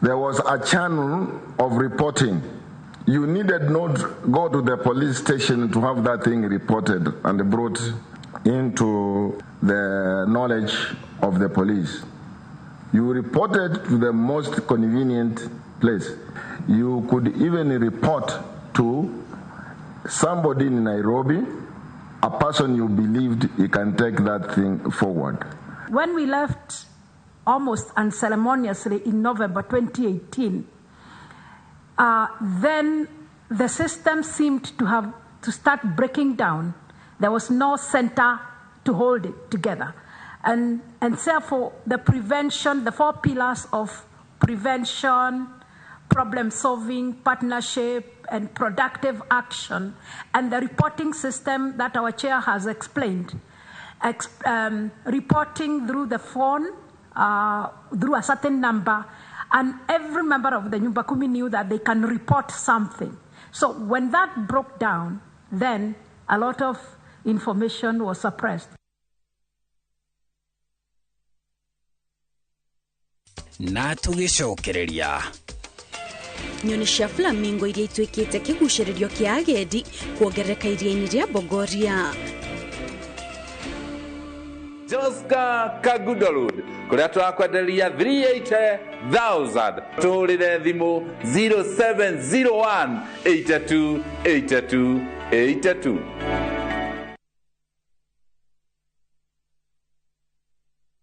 there was a channel of reporting. You needed not go to the police station to have that thing reported and brought into the knowledge of the police. You reported to the most convenient place. You could even report to somebody in Nairobi, a person you believed he can take that thing forward. When we left almost unceremoniously in November 2018, then the system seemed to have to start breaking down. There was no center to hold it together. And therefore, the prevention, the four pillars of prevention, problem solving, partnership, and productive action, and the reporting system that our chair has explained, reporting through the phone, through a certain number, and every member of the Nyumba Kumi knew that they can report something. So when that broke down, then a lot of information was suppressed. Na tũgĩcokereria nyoni cia flamingo iria ituĩkĩte kĩgucĩrĩrio kĩa agendi kuongerereka iria-inĩ rĩa Bogoria. Joska Kagudo Road kuria turakwenderia 380,000 tũhũrĩre thimũ 0701 82 82 82.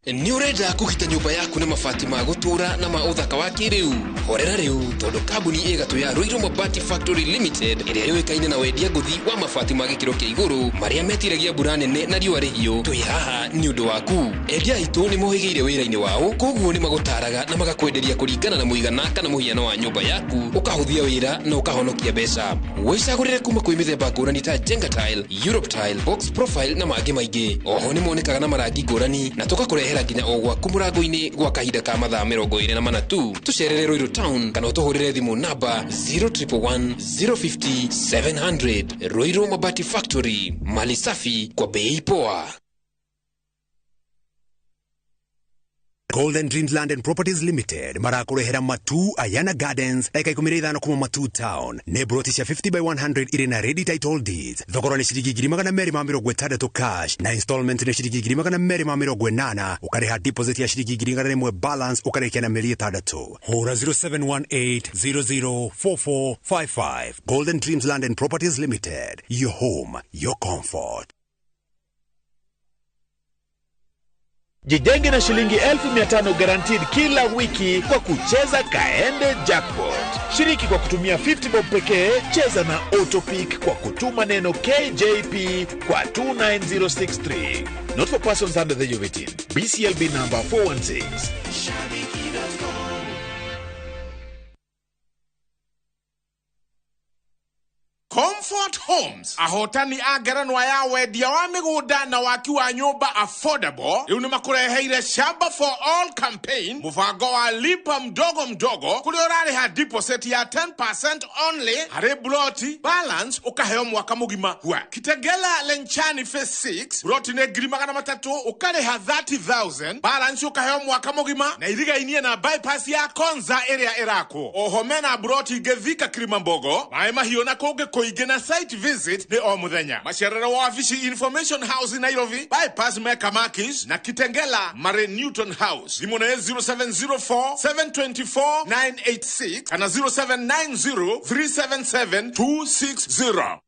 Nĩ ũrenda kũgita nyũmba yaku na mabati ma gũtũũra na ma ũthaka wa kĩrĩu? Horera rĩu tondũ kambuni ĩgatũ ya Ruiru Mabati Factory Limited ĩrĩa yũĩkaine na wendia ngũthi wa mabati ma gĩkĩro kĩa igũrũ marĩa metiragia mbura nene na riũa rĩhiũ, twĩ haha nĩ ũndũ waku. Endia aitũ nĩ mohĩgĩire wĩra-inĩ wao, koguo nĩ magũtaraga na magakwenderia kũringana na mũigana kana mũhiano wa nyũmba yaku, ũkahũthia wĩra na ũkahonokia mbeca. Wĩcagũrĩre kuma kwĩ mĩthemba ngũrani ta Jenga Tile, Europe Tile, Box Profile na mangĩ maingĩ. Oho nĩ monekaga na marangi ngũrani na tũgakũrehera nginya o gwaku mũrango-inĩ gwa kahinda ka mathaa 24 tu. Tũcerere Ruiru Town kana ũtũhũrĩre thimũ namba 0111 050 700. Ruiru Mabati Factory, mali safi kwa bei poa. Golden Dreams Land and Properties Limited marakurehera Matu Ayana Gardens dakika 15 kuma Matu Town. Nĩ broti cia 50 by 100 irĩ na ready title deeds. Thogora nĩ ciringi 260 cash na installment nĩ ciringi 280, ũkarĩha deposit ya ciringi 1,100 balance ũkarĩkia na mĩeri 6. Hũra 0718004455. Golden Dreams Land and Properties Limited, your home, your comfort. Jijenge na shilingi 1500 guaranteed kila wiki kwa kucheza Kaende Jackpot. Shiriki kwa kutumia 50 bob pekee, cheza na Autopick kwa kutuma neno KJP kwa 29063. Not for persons under the age of 18. BCLB number 416. Comfort Homes ahotani a ngerenwa ya wendia wa mĩgũnda na waki wa nyũmba affordable rĩu nĩ makũreheire Shamba for All campaign, mũbango wa lipa mdogo mdogo kũrĩa ũrarĩha deposit ya 10% only harĩ ploti, balance ũkaheo mwaka mũgima. Hua Kitegela Lenchani phase 6 ploti nĩ 300,000 ũkarĩha 30,000 balance ũkaheo mwaka mũgima na irigainie na bypass ya Konza ĩrĩa ĩrakwo. Oho mena ploti ingĩ Thika Kilimambogo, Maĩ Mahiũ na kũngĩ kũingĩ na site visit nĩ o mũthenya. Macerero wa wabici Information House Nairobi, bypass Mecca Makis na Kitengela Mare Newton House. Thimũ nĩ 0704 724 986 kana 0790 377 260.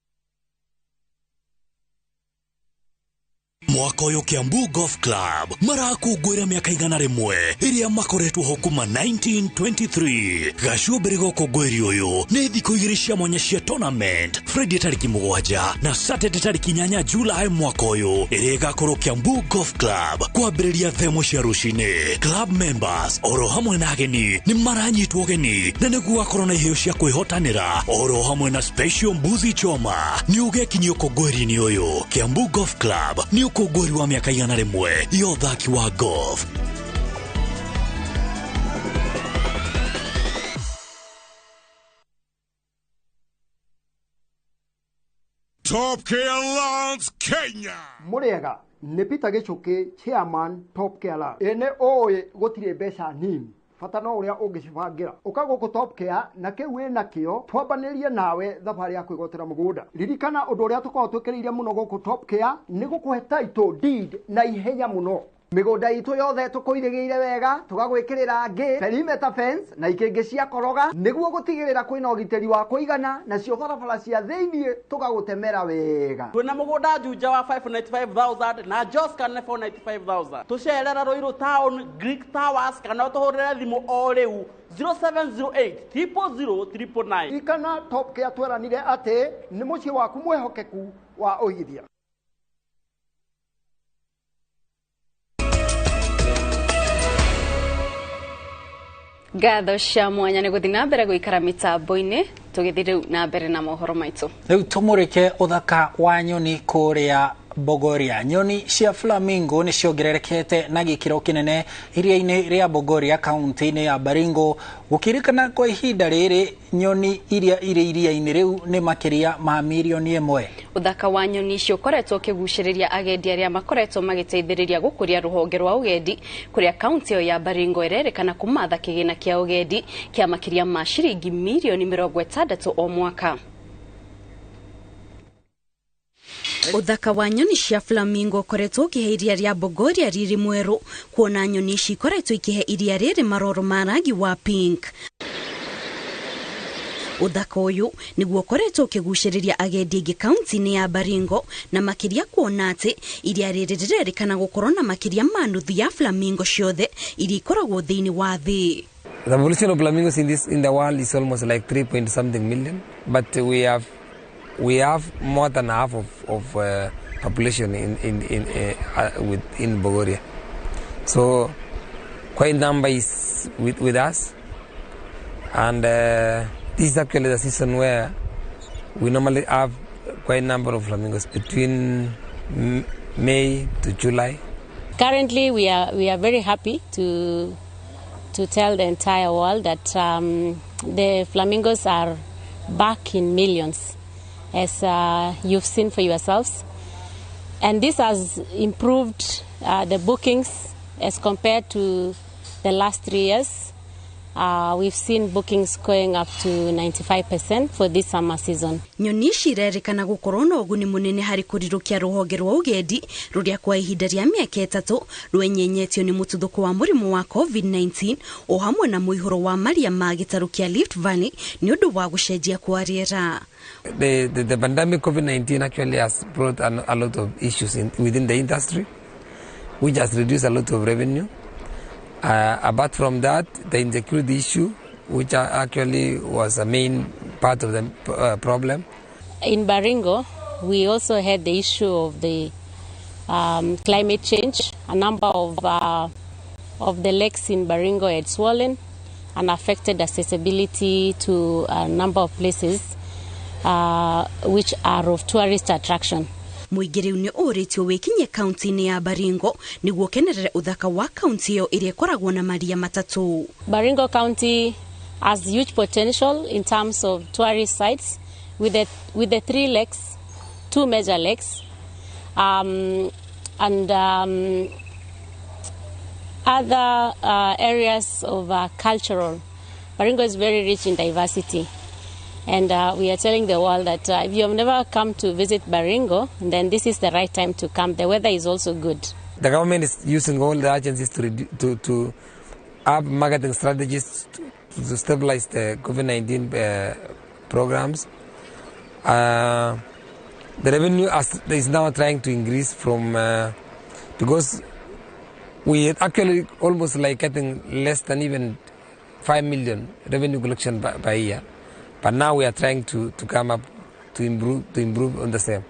Mwaka ũyũ Kiambu Golf Club marakũngũĩra mĩaka 101 ĩrĩa makoretwo ho kuma 1923. Gacũmbĩrĩ ga ũkũngũĩri ũyũ nĩ thikũ 2 cia mwanya cia tournament, Friday tarĩki 7 na Saturday tarĩki 8 July mwaka ũyũ, ĩrĩa ĩgakorwo Kiambu Golf Club kwambĩrĩria thaa 1 cia rũcinĩ. Club members oro hamwe na ageni nĩ maranyitwo ũgeni na nĩguo gakorwo na iheo cia kwĩhotanĩra oro hamwe na special mbuzi choma. Nĩ ũgekinyia ũkũngũĩri-inĩ ũyũ. Kiambu Golf Club nĩ ũkũngũĩri wa mĩaka 101 ya ũthaki wa golf. Top Care Lands Kenya. Mũrĩega nĩ Peter Gĩchũkĩ, chairman Top Care Lands. Ĩ nĩ ũĩ gũtirĩ mbeca nini, bata no ũrĩa ũngĩcibangĩra. Ũka gũkũ Top Care na kĩu wĩ nakĩo twambanĩrie nawe thabarĩ ya kwĩgwatĩra mũgũnda. Ririkana ũndũ ũrĩa tũkoragwo twĩkĩrĩire mũno gũkũ Top Care nĩ gũkũhe title deed na ihenya mũno. Mĩgũnda itũ yothe tũkũirĩgĩire wega, tũgagwĩkĩrĩra ngĩ, perimeter fence na ikĩngĩ cia koroga nĩguo gũtigĩrĩra kwĩna ũgitĩri wa kũigana, nacio barabara cia thĩiniĩ tũgagũtemera wega. Twĩna mũgũnda Juja wa 595,000 na Joska nĩ 495,000. Tũcerera Ruiru Town, Greek Towers kana ũtũhũrĩre thimũ o rĩu 0708 000 999. Ririkana Top Care tweranire atĩ nĩ mũciĩ waku mwĩhokeku wa ũigithia. Ngatho cia mwanya nĩ gũthiĩ na mbere gũikara mĩtambo-inĩ, tũgĩthiĩ rĩu na mbere na mohoro maitũ. Rĩu tũmũrĩke ũthaka wa nyoni kũrĩa Bogoria. Nyoni cia flamingo nĩ ciongererekete na gĩkĩro kĩnene iria-inĩ rĩa Bogoria kaunti-inĩ ya Baringo, gũkĩrĩkana kwa ihinda rĩrĩ nyoni iria irĩ iria-inĩ rĩu nĩ makĩria ma 1 million. Ũthaka wa nyoni icio ũkoretwo ũkĩgucĩrĩria agendi arĩa makoretwo magĩteithĩrĩria gũkũria rũhonge rwa ũgendi, kũrĩa kaunti ĩyo ya Baringo ĩrerĩkana kũmatha kĩgĩna kĩa ũgendi kĩa makĩria ma ciringi mirioni 60 o mwaka. Ũthaka wa nyoni cia flamingo ũkoretwo ũkĩhe iria rĩa Bogoria riri mwerũ, kuona nyoni ici ikoretwo ikĩhe iria rĩrĩ maroro ma rangi wa pink. Ũthaka ũyũ nĩguo ũkoretwo ũkĩgucĩrĩria agendi aingĩ kaunti-inĩ ya Baringo, na makĩria kuona atĩ iria rĩrĩ rĩrerĩkana gũkorwo na makĩria ma nuthu ya flamingo ciothe iria ikoragwo thĩinĩ wa thĩ. The population of flamingos in the world is almost like 3 point something million, but we have more than half of population in Bogoria. So quite number is with us, and this is actually the season where we normally have quite number of flamingos between May to July. Currently, we are very happy to tell the entire world that the flamingos are back in millions, as you've seen for yourselves. And this has improved the bookings as compared to the last 3 years. We've seen bookings going up to 95% for this summer season. Nyoni ici irerĩkana gũkorwo na ũguni mũnene harĩ kũrirũkia rũhonge rwa ũgendi rũrĩa kwa ihinda rĩa mĩaka 3 rwenyenyetio nĩ mũtuthũko wa mũrimũ wa COVID-19 o hamwe na mũihũro wa maria ma gĩtarũ kĩa Rift Valley nĩ ũndũ wa gũcenjia kwa rĩera. The pandemic COVID-19 actually has brought a lot of issues within the industry, which has reduced a lot of revenue. Apart from that, the insecurity issue, which actually was a main part of the problem. In Baringo, we also had the issue of the climate change. A number of the lakes in Baringo had swollen and affected accessibility to a number of places which are of tourist attraction. Mũingĩ rĩu nĩ ũrĩtio wĩkinye kaunti-inĩ ya Baringo nĩguo ũkenerere ũthaka wa kaunti ĩyo ĩrĩa ĩkoragwo na maria matatũ. Baringo County has huge potential in terms of tourist sites with the three lakes, two major lakes, and other areas of cultural. Baringo is very rich in diversity. And we are telling the world that if you have never come to visit Baringo, then this is the right time to come. The weather is also good. The government is using all the agencies to have marketing strategies to stabilize the COVID-19 programs. The revenue is now trying to increase from because we actually almost like getting less than even 5 million revenue collection by year. But now we are trying to come up to improve on the same.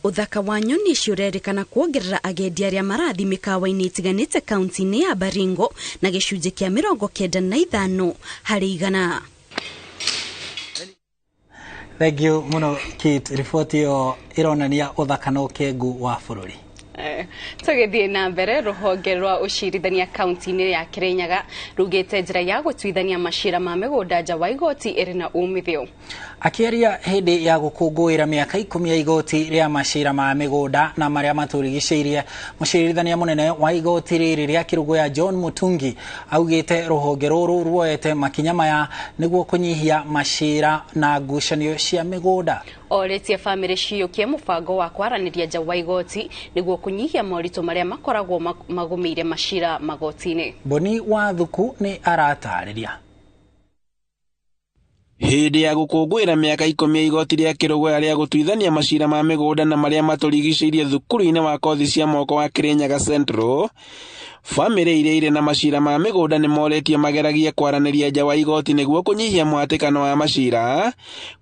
Ũthaka wa nyoni ici ũrerĩkana kuongerera agendi arĩa marathiĩ mĩkawa-inĩ ĩtiganĩte kaunti-inĩ ya Baringo na gĩcunjĩ kĩa 95%. Thank you mũno, Kate. Riboti ĩyo ĩronania ũthaka na ũkengu wa bũrũri. Tũgĩthiĩ na mbere, rũhonge rwa ũcirithania kaunti-inĩ ya Kirinyaga rugĩte njĩra ya gũtuithania macira ma mĩgũnda nja wa igoti ĩrĩ na umithio. Akĩaria hĩndĩ ya gũkũngũĩra mĩaka 10 ya igoti rĩa macira ma mĩgũnda na marĩa matũrigicĩirie, mũcirithania mũnene wa igoti rĩrĩ rĩa Kĩrũgũya John Mutungi augĩte rũhonge rũrũ ruoete makinya maya nĩguo kũnyihia macira na ngucanio cia mĩgũnda. Orĩtie bamĩrĩ ciyũkie mũbango wa kwaranĩria nja wa igoti nĩguo kũnyihia moritũ marĩa makoragwo magũmĩire macira magoti-inĩ. Boni wa Thuku nĩ aratarĩria. Hĩndĩ ya gũkũngũĩra mĩaka 10 ya igoti rĩa Kĩrũgũya rĩa gũtuithania macira ma mĩgũnda na marĩa matũrigicĩirie thukuru-inĩ wa kothi cia moko wa Kirinyaga Central, bamĩrĩ iria irĩ na macira ma mĩgũnda nĩ morĩtio mageragie kwaranĩria nja wa igoti nĩguo kũnyihia mũhatĩkano wa macira,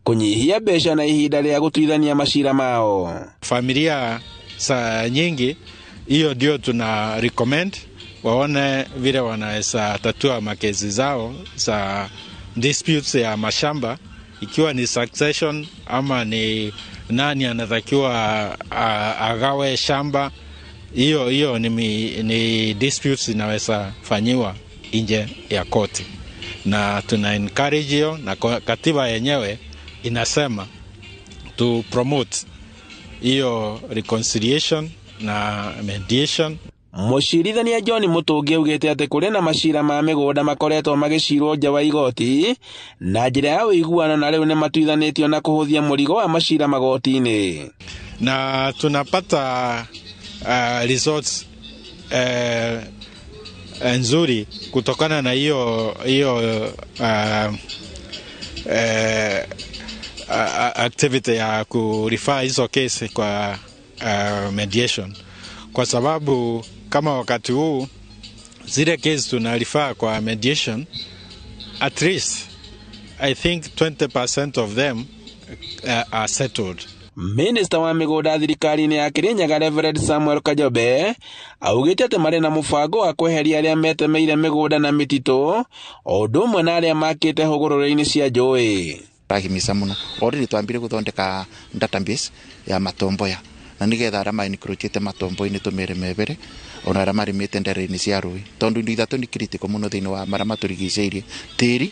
kũnyihia mbeca na ihinda rĩa gũtuithania macira mao. Familia saa nyingi hiyo ndio tuna recommend waone vile wanaweza tatua makesi zao za disputes ya mashamba. ikiwa ni succession ama ni nani anatakiwa agawe shamba, hiyo ni disputes inaweza fanyiwa nje ya koti, na tuna encourage hiyo, na katiba yenyewe inasema to promote hiyo reconciliation na mediation. Mũcirithania John Mũtũngi augĩte atĩ kũrĩ na macira ma mĩgũnda makoretwo magĩcirwo nja wa igoti na njĩra ya ũiguano, na rĩu nĩ matuithanĩtio na kũhũthia mũrigo wa macira magoti-inĩ. Na tunapata results nzuri kutokana na hiyo activity ya kurefer hizo case kwa mediation, kwa sababu kama wakati huu zile case tunarifaa kwa mediation, at least I think 20% of them are settled. Minister wa mĩgũnda thirikari-inĩ ya Kirinyaga Reverend Samuel Kajobe augĩte atĩ marĩ na mũbango wa kweheria arĩa metemeire mĩgũnda na mĩtitũ o ũndũ ũmwe na arĩa makĩte hũgũrũrũ-inĩ cia njũĩ. Rahimisa mũno already twambire gũthondeka database ya matomboya, na nigetha arĩa maincroachĩte matombo-inĩ tũmere mebere, ona arĩa marĩmĩte ndere-inĩ cia rũĩ, tondũ indo ithatũ nĩ critical mũno thĩinĩ wa marĩa matũrigicĩirie. Tĩri,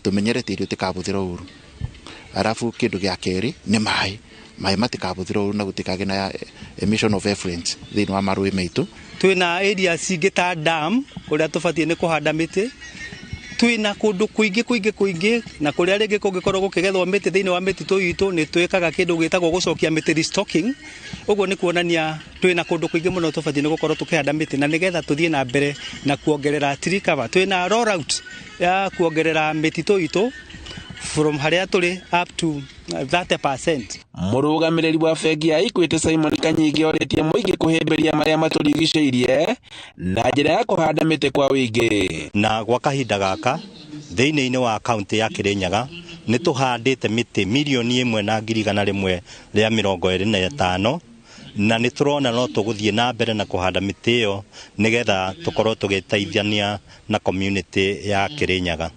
tũmenyere tĩri ũtikabũthĩrwo ũru, arabu kĩndũ gĩa kerĩ nĩ maĩ, maĩ matikabũthĩrwo ũru na gũtikagĩe na emission of effluents thĩinĩ wa marũĩ maitũ. Twĩna areas ingĩ ta dam kũrĩa tũbatiĩ nĩ kũhanda mĩtĩ, twĩna kũndũ kũingĩ na kũrĩa rĩngĩ kũngĩkorwo gũkĩgethwo mĩtĩ thĩinĩ wa mĩtitũ itũ nĩ twĩkaga kĩndũ gĩtagwo gũcokia mĩtĩ, restocking. Ũguo nĩ kuonania twĩna kũndũ kũingĩ mũno tũbatiĩ nĩ gũkorwo tũkĩhanda mĩtĩ, na nĩgetha tũthiĩ na mbere na kuongerera tree cover. Twĩna rollout ya kuongerera mĩtitũ itũ from harĩa tũrĩ up to 30%. Mũrũgamĩrĩri wa bengi ya Equity Simon Kanyingi orĩtie mũingĩ kũhĩmbĩria marĩa matũrigicĩirie na njĩra ya kũhanda mĩtĩ kwa ũingĩ. Na gwa kahinda gaka thĩinĩ wa kaunti ya Kirinyaga nĩ tũhandĩte mĩtĩ 1,125,000, na nĩ tũrona no tũgũthiĩ na mbere na kũhanda mĩtĩ ĩyo nĩgetha tũkorwo tũgĩteithania na community ya Kirinyaga.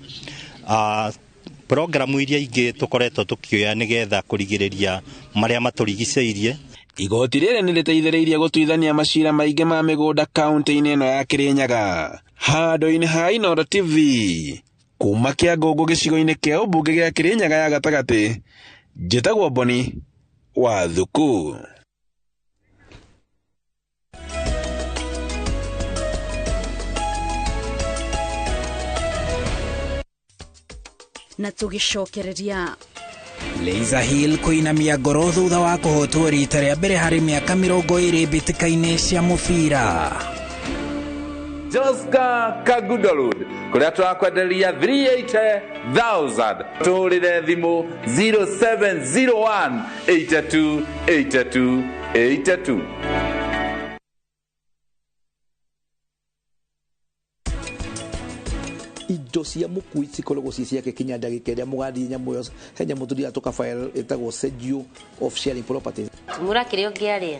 Programu iria ingĩ tũkoretwo tũkĩoya nĩgetha kũrigĩrĩria marĩa matũrigicĩirie. Igoti rĩrĩ nĩ rĩteithĩrĩirie gũtuithania macira maingĩ ma mĩgũnda kaunti-inĩ ĩno ya Kirinyaga. Handũ-inĩ ha Inooro TV kuma Kĩangũngũ gĩcigo-inĩ kĩa ũmbunge gĩa Kirinyaga ya gatagatĩ, njĩtagwo Boni wa Thuku. Na tũgĩcokereria Leiza Hill kũinamia ngoro thutha wa kũhotwo rita rĩa mbere harĩ mĩaka 20 mbĩtĩka-inĩ cia mũbira. Joska Kagudalud kũrĩa tũrakwenderia 38,000, tũhũrĩre thimũ 0701 82 82 82. Indo cia mũkui cikoragwo ci ciake kinya ndagĩka ĩrĩa mũgathiĩ nyamũ ĩyo, he nyamũ tũthiaga tũka file ĩtagwo schedule of sharing properties. Tumura kĩrĩa ũngĩarĩa.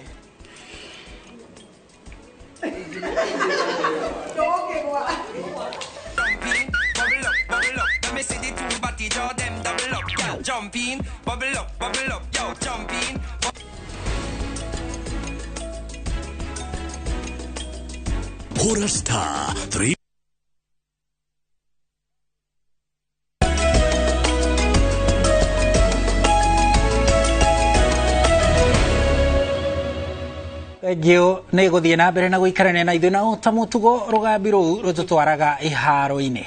Hora star 3 Thengiũ nĩ gũthiĩ na mbere na gũikarania na ithuĩ, na ta mũtugo rũgambi rũu rũtũtwaraga iharo-inĩ.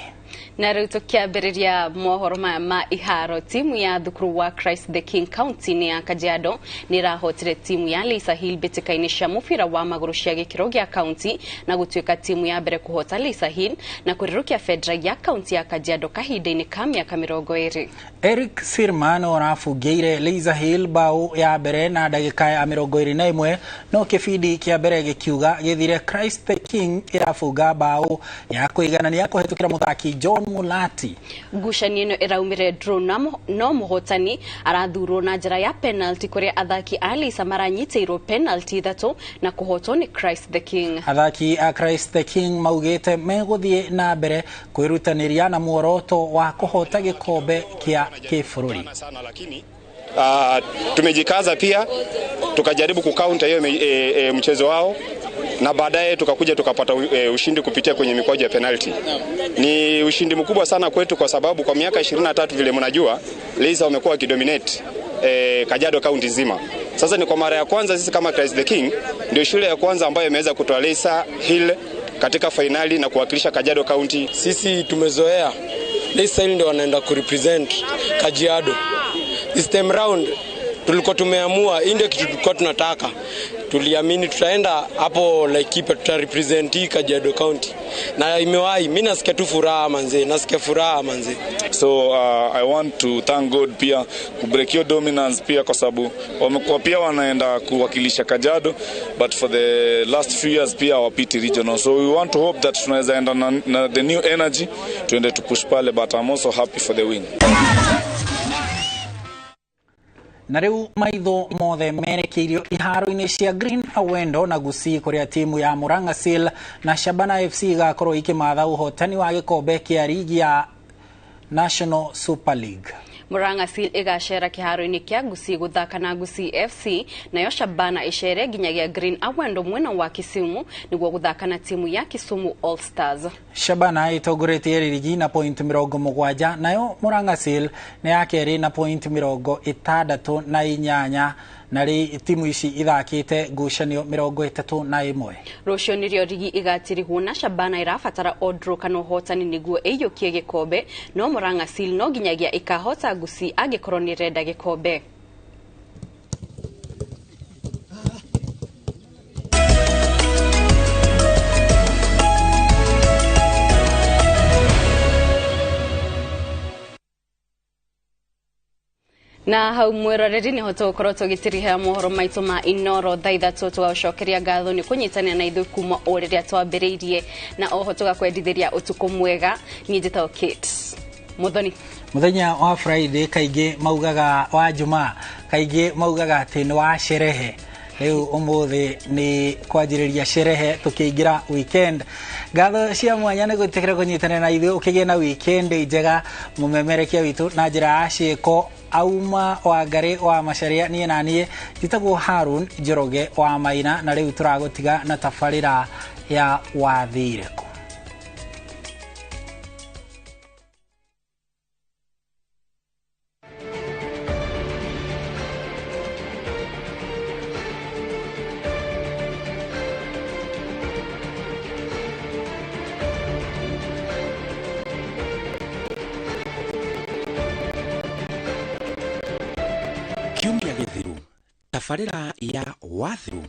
Na rĩu tũkĩambĩrĩria mohoro maya ma iharo, timu ya thukuru wa Christ the King County-inĩ ya Kajiado nĩ ĩrahotire timu ya Leisa Hill mbĩtĩka-inĩ cia mũbira wa magũrũ cia gĩkĩro gĩa county, na gũtuĩka timu ya mbere kũhota Leisa Hill na kũrĩrũkia bendera ya county ya Kajiado kahinda-inĩ ka mĩaka 20. Eric Sirman arabungĩire Leisa Hill bao ya mbere na ndagĩka ya 21, no kĩbindi kĩa mbere gĩkiuga gĩthire Christ the King ĩrabunga bao ya kũiganania kũhetũkĩra mũthaki John Mulati. Ngucanio ĩno ĩraumire draw no mũhotani arathurwo na njĩra ya penalty kũrĩa athaki a Leisa maranyitĩirwo penalty 3 na kũhotwo nĩ Christ the King. Athaki a Christ the King maugĩte megũthiĩ na mbere kwĩrutanĩria na muoroto wa kũhota gĩkombe kĩa kĩbũrũri. Tumejikaza pia tukajaribu kukaunta hiyo mchezo wao na baadaye tukakuja tukapata ushindi kupitia kwenye mikwaju ya penalty. Ni ushindi mkubwa sana kwetu kwa sababu kwa miaka 23 vile mnajua Leisa wamekuwa wakidominate Kajiado County nzima. Sasa ni kwa mara ya kwanza sisi kama Christ the King ndio shule ya kwanza ambayo imeweza kutoa Leisa Hill katika fainali na kuwakilisha Kajiado County. Sisi tumezoea Leisa Hill ndio wanaenda kurepresent Kajiado. This time round tulikuwa tumeamua, hii ndio kitu tulikuwa tunataka. Tuliamini tutaenda hapo Laikipia, tutarepresent Kajiado County. Na imewahi, mimi nasikia tu furaha manze, nasikia furaha manze. So I want to thank God pia ku break your dominance pia kwa sababu wamekuwa pia wanaenda kuwakilisha Kajiado, but for the last few years pia hawapiti regional. So we want to hope that tunaweza enda na the new energy tuende to push pale, but I'm also happy for the win. Na riu maitho mothe merekeirio iharo-inĩ cia Green Awendo na Gusii kũrĩa timu ya Murang'a Seal na Shabana FC igakorwo ikimatha ũhotani wa gĩkombe kĩa rigi ya National Super League. Murang'a Seal igacera kĩharo-inĩ kĩa Gusii gũthaka na Gusii FC, nayo Shabana icere nginyagia Green Awendo mwena wa Kisumu nĩguo gũthaka na timu ya Kisumu All Stars. Shabana ĩtongoretie rigi na point 70, nayo Murang'a Seal nĩ ya kerĩ na point 68, na rĩ timu ici ithakĩte ngucanio 31. Rũciũ nĩrĩo rigi igatirihwo na Shabana ĩrabatara o draw kana ũhotani nĩguo ĩiyũkie gĩkombe, no Murang'a Seal no nginyagia ĩkahota Gusii angĩkorwo nĩ ĩrenda gĩkombe. Na hau mwiroreri niho tugukorwo tugitiriha mohoro maitu ma Inoro thaa 3 tugacokeria ngatho ni kunyitania na ithuĩ kuma o rĩrĩa twambĩrĩirie, na oho tugakwendithĩria ũtukũ mwega. Niĩ njĩtagwo Kate Muthoni. Muthenya wa Friday kaingĩ maugaga wa Jumaa kaingĩ maugaga atĩ nĩ wa sherehe. Rĩu ũmũthĩ nĩ kwanjĩrĩria sherehe tũkĩingĩra weekend. Ngatho cia mwanya nĩ gwĩtĩkĩra kũnyitanĩra na ithuĩ ũkĩgĩa na weekend njega. Mũmemerekia witũ na njĩra ya ciĩko Auma Wangari wa Macharia, niĩ na niĩ njĩtagwo Harun Njoroge wa Maina, na rĩu tũragũtiga na tabarĩra ya Wathire Kũ. Kiumia gĩthiru tabarĩra ya Wathiru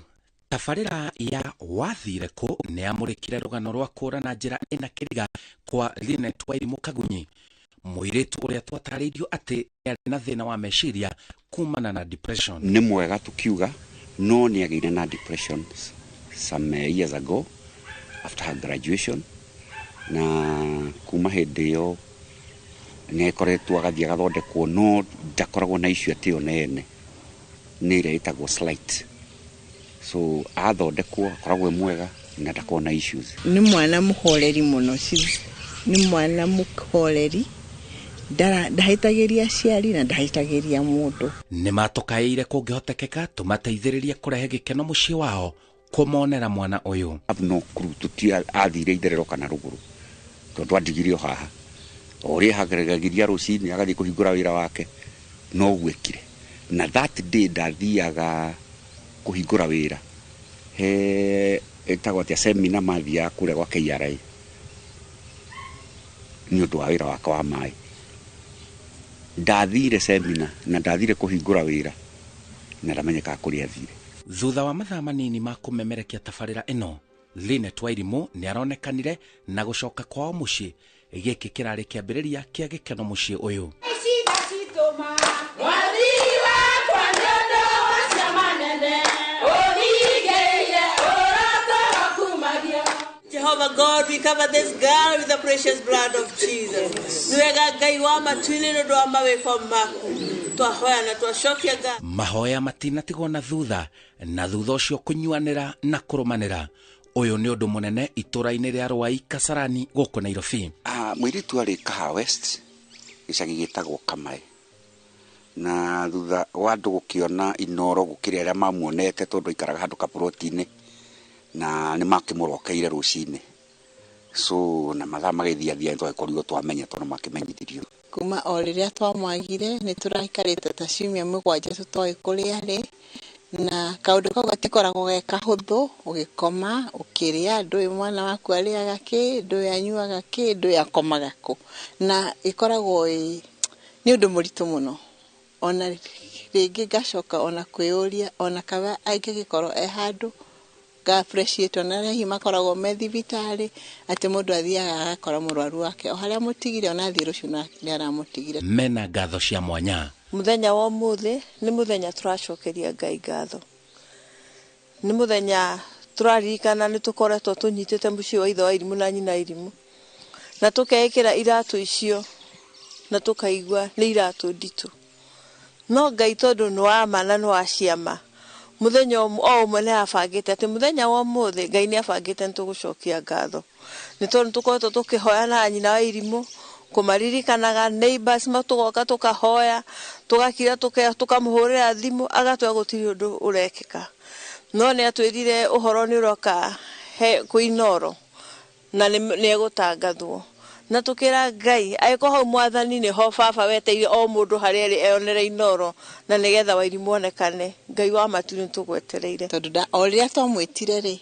tabarĩra ya Wathire Kũ nĩ yamũrĩkire rũgano rwa kũra na njĩra ĩna kĩriga kwa Linet Wairimu Kagunyi, mũirĩtu ũrĩa twatarĩirio atĩ arĩ na thĩna wa meciria kumana na depression. Nĩ mwega tukiuga no nĩ agĩire na depression some years ago after her graduation, na kuma hĩndĩ ĩyo nĩ ekoretwo agathiĩ agathondekwo, no ndakoragwo na issue atĩ yo nene, nĩ ĩrĩa ĩtagwo slight. So athondekwo akoragwo e mwega na ndakoragwo na issues. Nĩ mwana mũhoreri mũno, nĩ mwana mũhoreri, ndahĩtagĩria aciari na ndahĩtagĩria mũndũ. Nĩ matũkaĩire kũngĩhotekeka tũmateithĩrĩrie kũrehe gĩkeno mũciĩ wao kũmonera mwana ũyũ. No clue tũti athire itherero kana rũgũrũ tondũ andigirio haha o ũrĩa ageragĩria rũcinĩ agathiĩ kũhingũra wĩra wake no gwĩkire. Na that day ndathiaga kũhingũra wĩra he ĩtagwo atĩa seminar mathiaga kũrĩa gwa KRA nĩ ũndũ wa wĩra wakwa wa maĩ. Ndathire seminar na ndathire kũhingũra wĩra na ndamenyekaga kũrĩa athire. Thutha wa mathaa manini ma kũmemerekia tabarĩra ĩno, Linet Wairimu nĩ aronekanire na gũcoka kwao mũciĩ. Gĩkĩ kĩrarĩ kĩambĩrĩria kĩa gĩkeno mũciĩ ũyũ. Jehovah God, we cover this girl with the precious blood of Jesus. Nĩ wega Ngai wa matu-inĩ nĩ ũndũ wa mawĩko maku. Twahoya na twacokia ngatho. Mahoya matinatigwo na thutha, na thutha ũcio kũnyuanĩra na kũrũmanĩra. Ũyũ nĩ ũndũ mũnene itũra-inĩ rĩa Rwai Kasarani gũkũ Nairobi. Mũirĩtu arĩ Kahawa West, gĩcagi gĩtagwo Kamae. Na thutha wa andũ gũkĩona Inoro gũkĩrĩ arĩa mamuonete tondũ aikaraga handũ kaburoti-inĩ, na nĩ makĩmũrokeire rũcinĩ. So na mathaa magĩthiathia nĩ twagĩkorirwo twamenya tondũ makĩmenyithirio. Kuma o rĩrĩa twamwagire nĩ tũraikarĩte ta ciumia 7 tũtoĩ kũrĩa arĩ, na kaũndũ kau gatikoragwo ge kahũthũ. Ũgĩkoma ũkĩrĩa ndũĩ mwana waku arĩaga kĩ, ndũĩ anyuaga kĩ, ndũĩ akomaga kũ, na ĩkoragwo ĩ nĩ ũndũ mũritũ mũno. Ona rĩngĩ ngacoka ona kwĩyũria ona kaba angĩgĩkorwo e handũ nga appreciate ona arĩa hihi makoragwo me thibitarĩ, atĩ mũndũ athiaga agakora mũrwaru wake o harĩa mũtigire, ona athiĩ rũciũ nĩ aramũtigire. Mena ngatho cia mwanya. Mũthenya wa ũmũthĩ nĩ mũthenya tũracokeria Ngai ngatho. Nĩ mũthenya tũraririkana nĩ tũkoretwo tũnyitĩte mũciĩ wa ithe wa Irimũ na nyina Irimũ, na tũkeĩkĩra iratũ icio na tũkaigua nĩ iratũ nditũ. No Ngai tondũ nĩ wa ma na nĩ wa ciama, mũthenya o ũmwe nĩ abangĩte atĩ mũthenya wa ũmũthĩ Ngai nĩ abangĩte nĩ tũgũcokia ngatho. Nĩ tondũ tũkoretwo tũkĩhoya na nyina wa Irimũ, kũmaririkanaga neighbors, tũgoka tũkahoya, tũgakira, tũkamũhũrĩra thimũ agatwĩra gũtirĩ ũndũ ũrekĩka. No nĩ atwĩrire ũhoro nĩ ũroka kwĩ Inoro na nĩ egũtangathwo. Na tũkĩra Ngai angĩkorwo hau mwathani nĩho baba weteire o mũndũ harĩa arĩ eyonere Inoro na nĩgetha Wairimũ onekane. Ngai wa matu nĩ tũgwetereire. Tondũ o rĩrĩa twamwĩtire rĩ,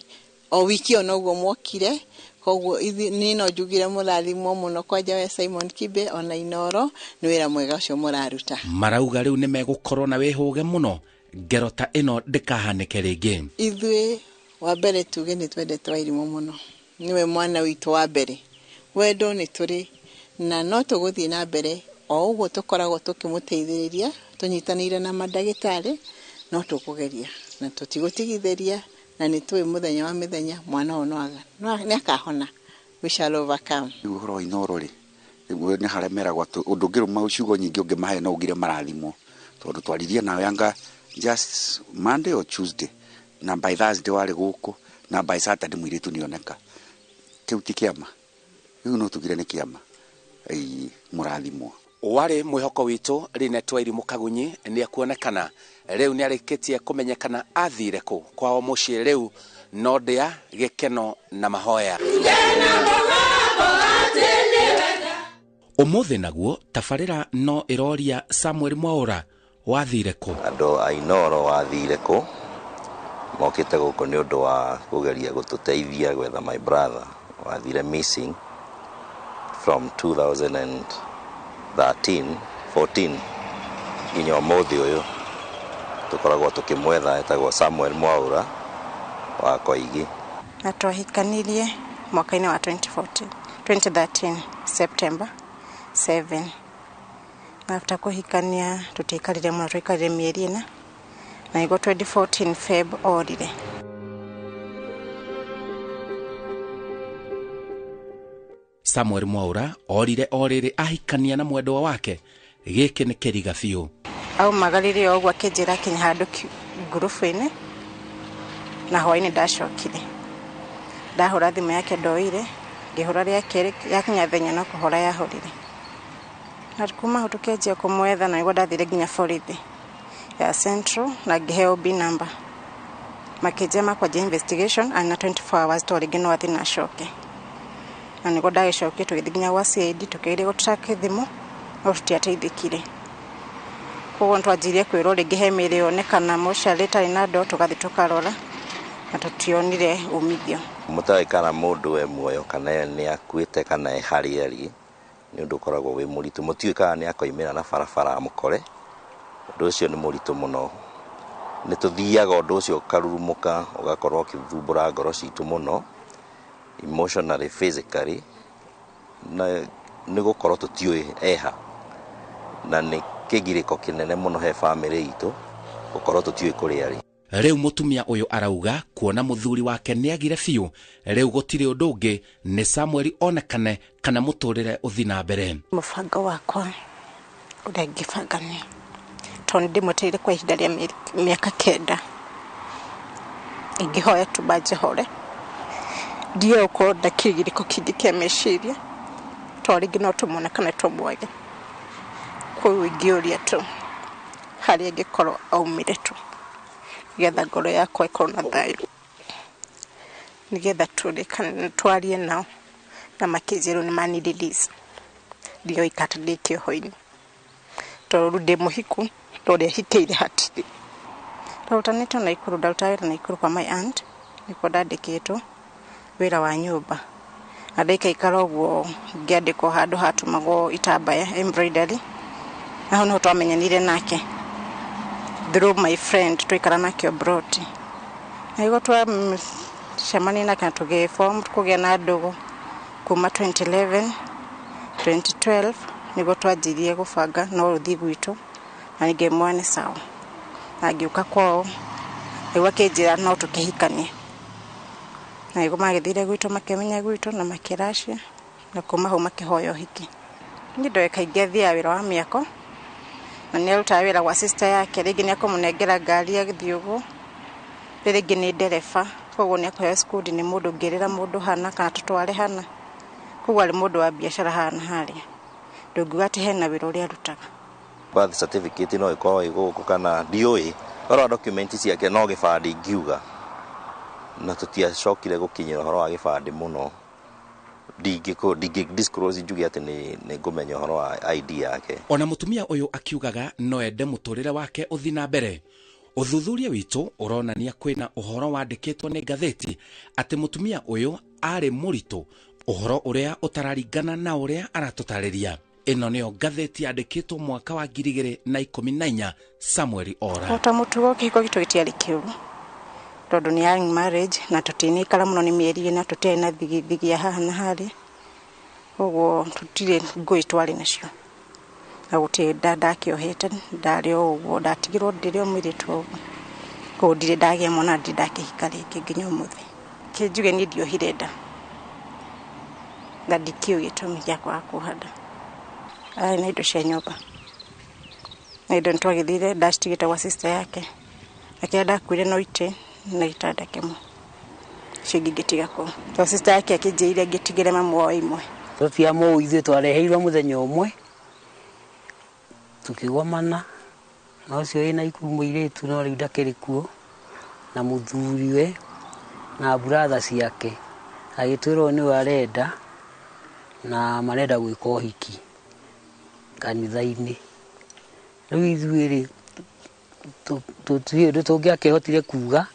o wiki ĩyo noguo mwokire, koguo niĩ no njugire mũrathimwo mũno kwanja we Simon Kibe ona Inoro nĩ wĩra mwega ũcio mũraruta. Marauga rĩu nĩ megũkorwo na wĩhũge mũno ngero ta ĩno ndĩkahanĩke rĩngĩ. Ithuĩ wa mbere tuge nĩ twendete Wairimũ mũno, nĩwe mwana witũ wa mbere. Wendo nĩ tũrĩ na no tũgũthiĩ na mbere o ũguo tũkoragwo tũkĩmũteithĩrĩria tũnyitanĩire na mandagĩtarĩ, no tũkũgeria na tũtigũtigithĩria, na nĩ tũĩ mũthenya wa mĩthenya mwana ũyũ nĩ akahona. We shall overcome. Rĩu ũhoro wa Inoro rĩ, rĩu nĩ harĩa meragwo atĩ ũndũ ũngĩrũma ciugo nyingĩ ũngĩmahe no ugire marathimwo, tondũ twaririe nawe anga just Monday or Tuesday, na by Thursday warĩ gũkũ, na by Saturday mũirĩtu nĩoneka. Kĩu ti kĩama? Rĩu no tugire nĩ kĩama. Ĩĩ, mũrathimwo. Warĩ mwĩhoko witũ Linet Wairimũ Kagunyi nĩ ekuonekana rĩu nĩ arĩkĩtie kũmenyekana athire kũ kwao mũciĩ rĩu no ndĩa gĩkeno na mahoya. Ũmũthĩ naguo tabarĩra no ĩroria Samuel Mwaura wathire kũ. Andũ a Inoro wathire kũ mokĩte gũkũ nĩ ũndũ wa kũgeria gũtũteithia gwetha my brother wathire missing from 2013 14 nginya ũmũthĩ ũyũ tũkoragwo tũkĩmwetha, etagwo Samuel Mwaura wa Koigi. Na twahikanirie mwaka-inĩ wa 2013 September 7. Na after kũhikania tũtiaikarire mũno, twaikarire mĩeri 4, na nĩguo 2014 Feb orire. Samuel Mwaura orire o rĩrĩ ahikania na mwendwa wake. Gĩkĩ nĩ kĩriga biũ. Aumagarire o ũguo akĩnjĩra kinya handũ ngurubu-inĩ, na hwaĩ-inĩ ndacokire. Ndahũra thimũ yake ndoire, ngĩhũra rĩa kerĩ yakinya thenya no kũhora yahũrire. Na kuma hau tũkĩanjia kũmwetha, na nĩguo ndathire nginya borithi ya Central na ngĩheo B number. Makĩnjia makwanjia investigation and na 24 hours to rĩngĩ no athiĩ na acoke. Na nĩguo ndagĩcokire tũgĩthiĩ nginya gwa CID tũkĩgeria gũ-track thimũ no tũtiateithĩkire. Koguo nĩtwanjirie kwĩrwo rĩngĩ he mĩĩrĩ yonekana mocarĩ ĩtarĩ na andũ, tũgathiĩ tũkarora na tũtionire umithio. Mũtoĩ kana mũndũ e muoyo kana nĩ akuĩte kana e harĩa arĩ, nĩ ũndũ ũkoragwo wĩ mũritũ. Mũtiũĩ kana nĩ akoimĩra na barabara amũkore, ũndũ ũcio nĩ mũritũ mũno. Nĩ tũthiaga ũndũ ũcio ũkarurumũka, ũgakorwo ũkĩthumbũra ngoro citũ mũno, emotionally, physically, na nĩ gũkorwo tũtiũĩ eha. Na nĩ kĩgirĩko kĩnene mũno he bamĩrĩ itũ gũkorwo tũtiũĩ kũrĩa arĩ. Rĩu mũtumia ũyũ arauga kuona mũthuri wake nĩagire biũ, rĩu gũtirĩ ũndũ ũngĩ nĩ Samuel onekane kana mũtũrĩre ũthi na mbere. Mũbango wakwa ũrĩa ingĩbanga nĩ tondũ ndĩmwetereire kwa ihinda rĩa mĩaka 9, ingĩhoya tu banjĩhore, ndiũĩ gũkorwo ndakĩgirĩko kĩingĩ kĩa meciria, tondũ rĩngĩ no tũmwone kana tũmwage. Koguo ingĩũria tu harĩa angĩkorwo aumire tu, nĩgetha ngoro yakwa ĩkorwo na thayũ, nĩgetha tũrĩkane twarie nao na makĩnjĩrwo nĩ mani release, ndigũikara ta ndĩ kĩoho-inĩ, tondũ rĩu ndĩ mũhiku na ũrĩa hikĩire hatirĩ. Twarutanĩtwo Naikuru, ndarutaga wĩra Naikuru kwa my aunt, nĩkuo ndandĩkĩtwo wĩra wa nyũmba, na ndaikaikara ũguo ngĩandĩkwo handũ hatumagwo itambaya embroidery, na hau nĩho twamenyanire nake through my friend twaikara nake Obroti. Na nĩguo twacemania nake na tũgĩform kũgĩa na ndũgũ kuma 2011 2012 nĩguo twanjirie gũbanga no ũthiĩ gwitũ, na ngĩmuona nĩ sawa, na ngĩũka kwao nĩguo akĩnjĩra no tũkĩhikanie, na nĩguo magĩthire gwitũ makĩmenya gwitũ na makĩracia, na kuma hau makĩhoya ũhiki. Niĩ ndoĩ kaingĩ athiaga wĩra wa mĩako, na nĩ arutaga wĩra gwa sister yake, rĩngĩ nĩ akũmũnengera ngari agĩthiĩ ũguo, rĩngĩ nĩ ndereba, koguo nĩ akũheo skundi nĩ mũndũ ũngĩrĩra mũndũ hana kana tũtware hana, koguo arĩ mũndũ wa biacara haha na harĩa, ndũngiuga atĩ hena wĩra ũrĩa arutaga. Birth certificate no ĩkorwo ĩ gũkũ kana ndiũĩ, ũhoro wa document ciake no gĩbandĩ ingiuga, na tũtiacokire gũkinyĩra ũhoro wa gĩbandĩ mũno, ndingĩ disclose njuge atĩ nĩ ngũmenya ũhoro wa ID yake. Ona mũtumia ũyũ akiugaga no ende mũtũrĩre wake ũthi na mbere. Ũthuthuria witũ ũronania kwĩna ũhoro wandĩkĩtwo nĩ ngathĩti atĩ mũtumia ũyũ arĩ mũritũ, ũhoro ũrĩa ũtararingana na ũrĩa aratũtarĩria. Ĩno nĩyo ngathĩti yandĩkĩtwo mwaka wa 2014 Samuel Ora. Ota mũtugo kĩhiko gitũ gĩtiarĩ kĩũru, tondũ nĩ young marriage na tũtinaikara mũno nĩ mĩeri ĩna, tũtiarĩ na thigithigi ya haha na harĩa, koguo tũtirĩ ngũĩ twarĩ nacio, na gũtirĩ ndakĩohete, ndarĩ o ũguo, ndatigirwo ndĩrĩ o mũirĩtu o ũguo, koguo ndirĩ ndagĩa mwana, ndirĩ ndakĩhika rĩngĩ nginya ũmũthĩ. Kĩnjuge niĩ ndiohire nda, na ndikĩũĩ gĩtũmi gĩa kwaga kuoha nda. Ararĩ na indo cia nyũmba, na indo nĩtwagĩthire ndacitigĩte gwa sister yake, na kĩrĩa ndakuire no itĩ na gĩtanda kĩmwe, icio ingĩ ngĩtiga kũu, tondũ sister yake akĩnjĩrire ngĩtigĩre mamu wao imwe. Tũtiamũĩ ithuĩ twareheirwo mũthenya ũmwe tũkĩgomana na ũcio wĩna Naikuru mũirĩtu no rĩu ndakĩrĩ kuo, na mũthuriwe na brother ciake, agĩtwĩrwo nĩwe arenda na marenda gwĩka ũhiki kanitha-inĩ. Rĩu ithuĩ rĩ tũtirĩ ũndũ tũngĩakĩhotire kuga,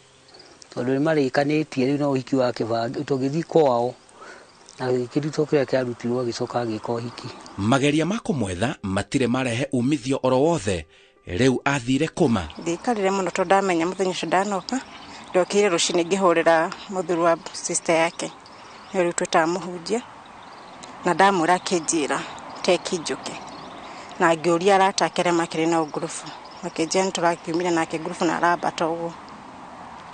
tondũ nĩ marĩkanĩtie rĩu no ũhiki wa kĩbango, tũgĩthiĩ kwao na gĩkĩrutwo kĩrĩa kĩarutirwo agĩcoka agĩka ũhiki. Mageria ma kũmwetha matirĩ marehe umithio oro wothe, rĩu athire kũma. Ndiaikarire mũno tondũ ndamenya mũthenya ũcio ndanoka, ndokire rũcinĩ ngĩhũrĩra mũthuri wa sister yake, nĩwe rĩu twĩtaga mũhunjia, na ndamwĩra akĩnjĩra teki njũke, na ngĩũria arata ake arĩa makĩrĩ nao ngurubu, makĩnjĩra nĩtũrakiumire nake ngurubu na arambata ũguo.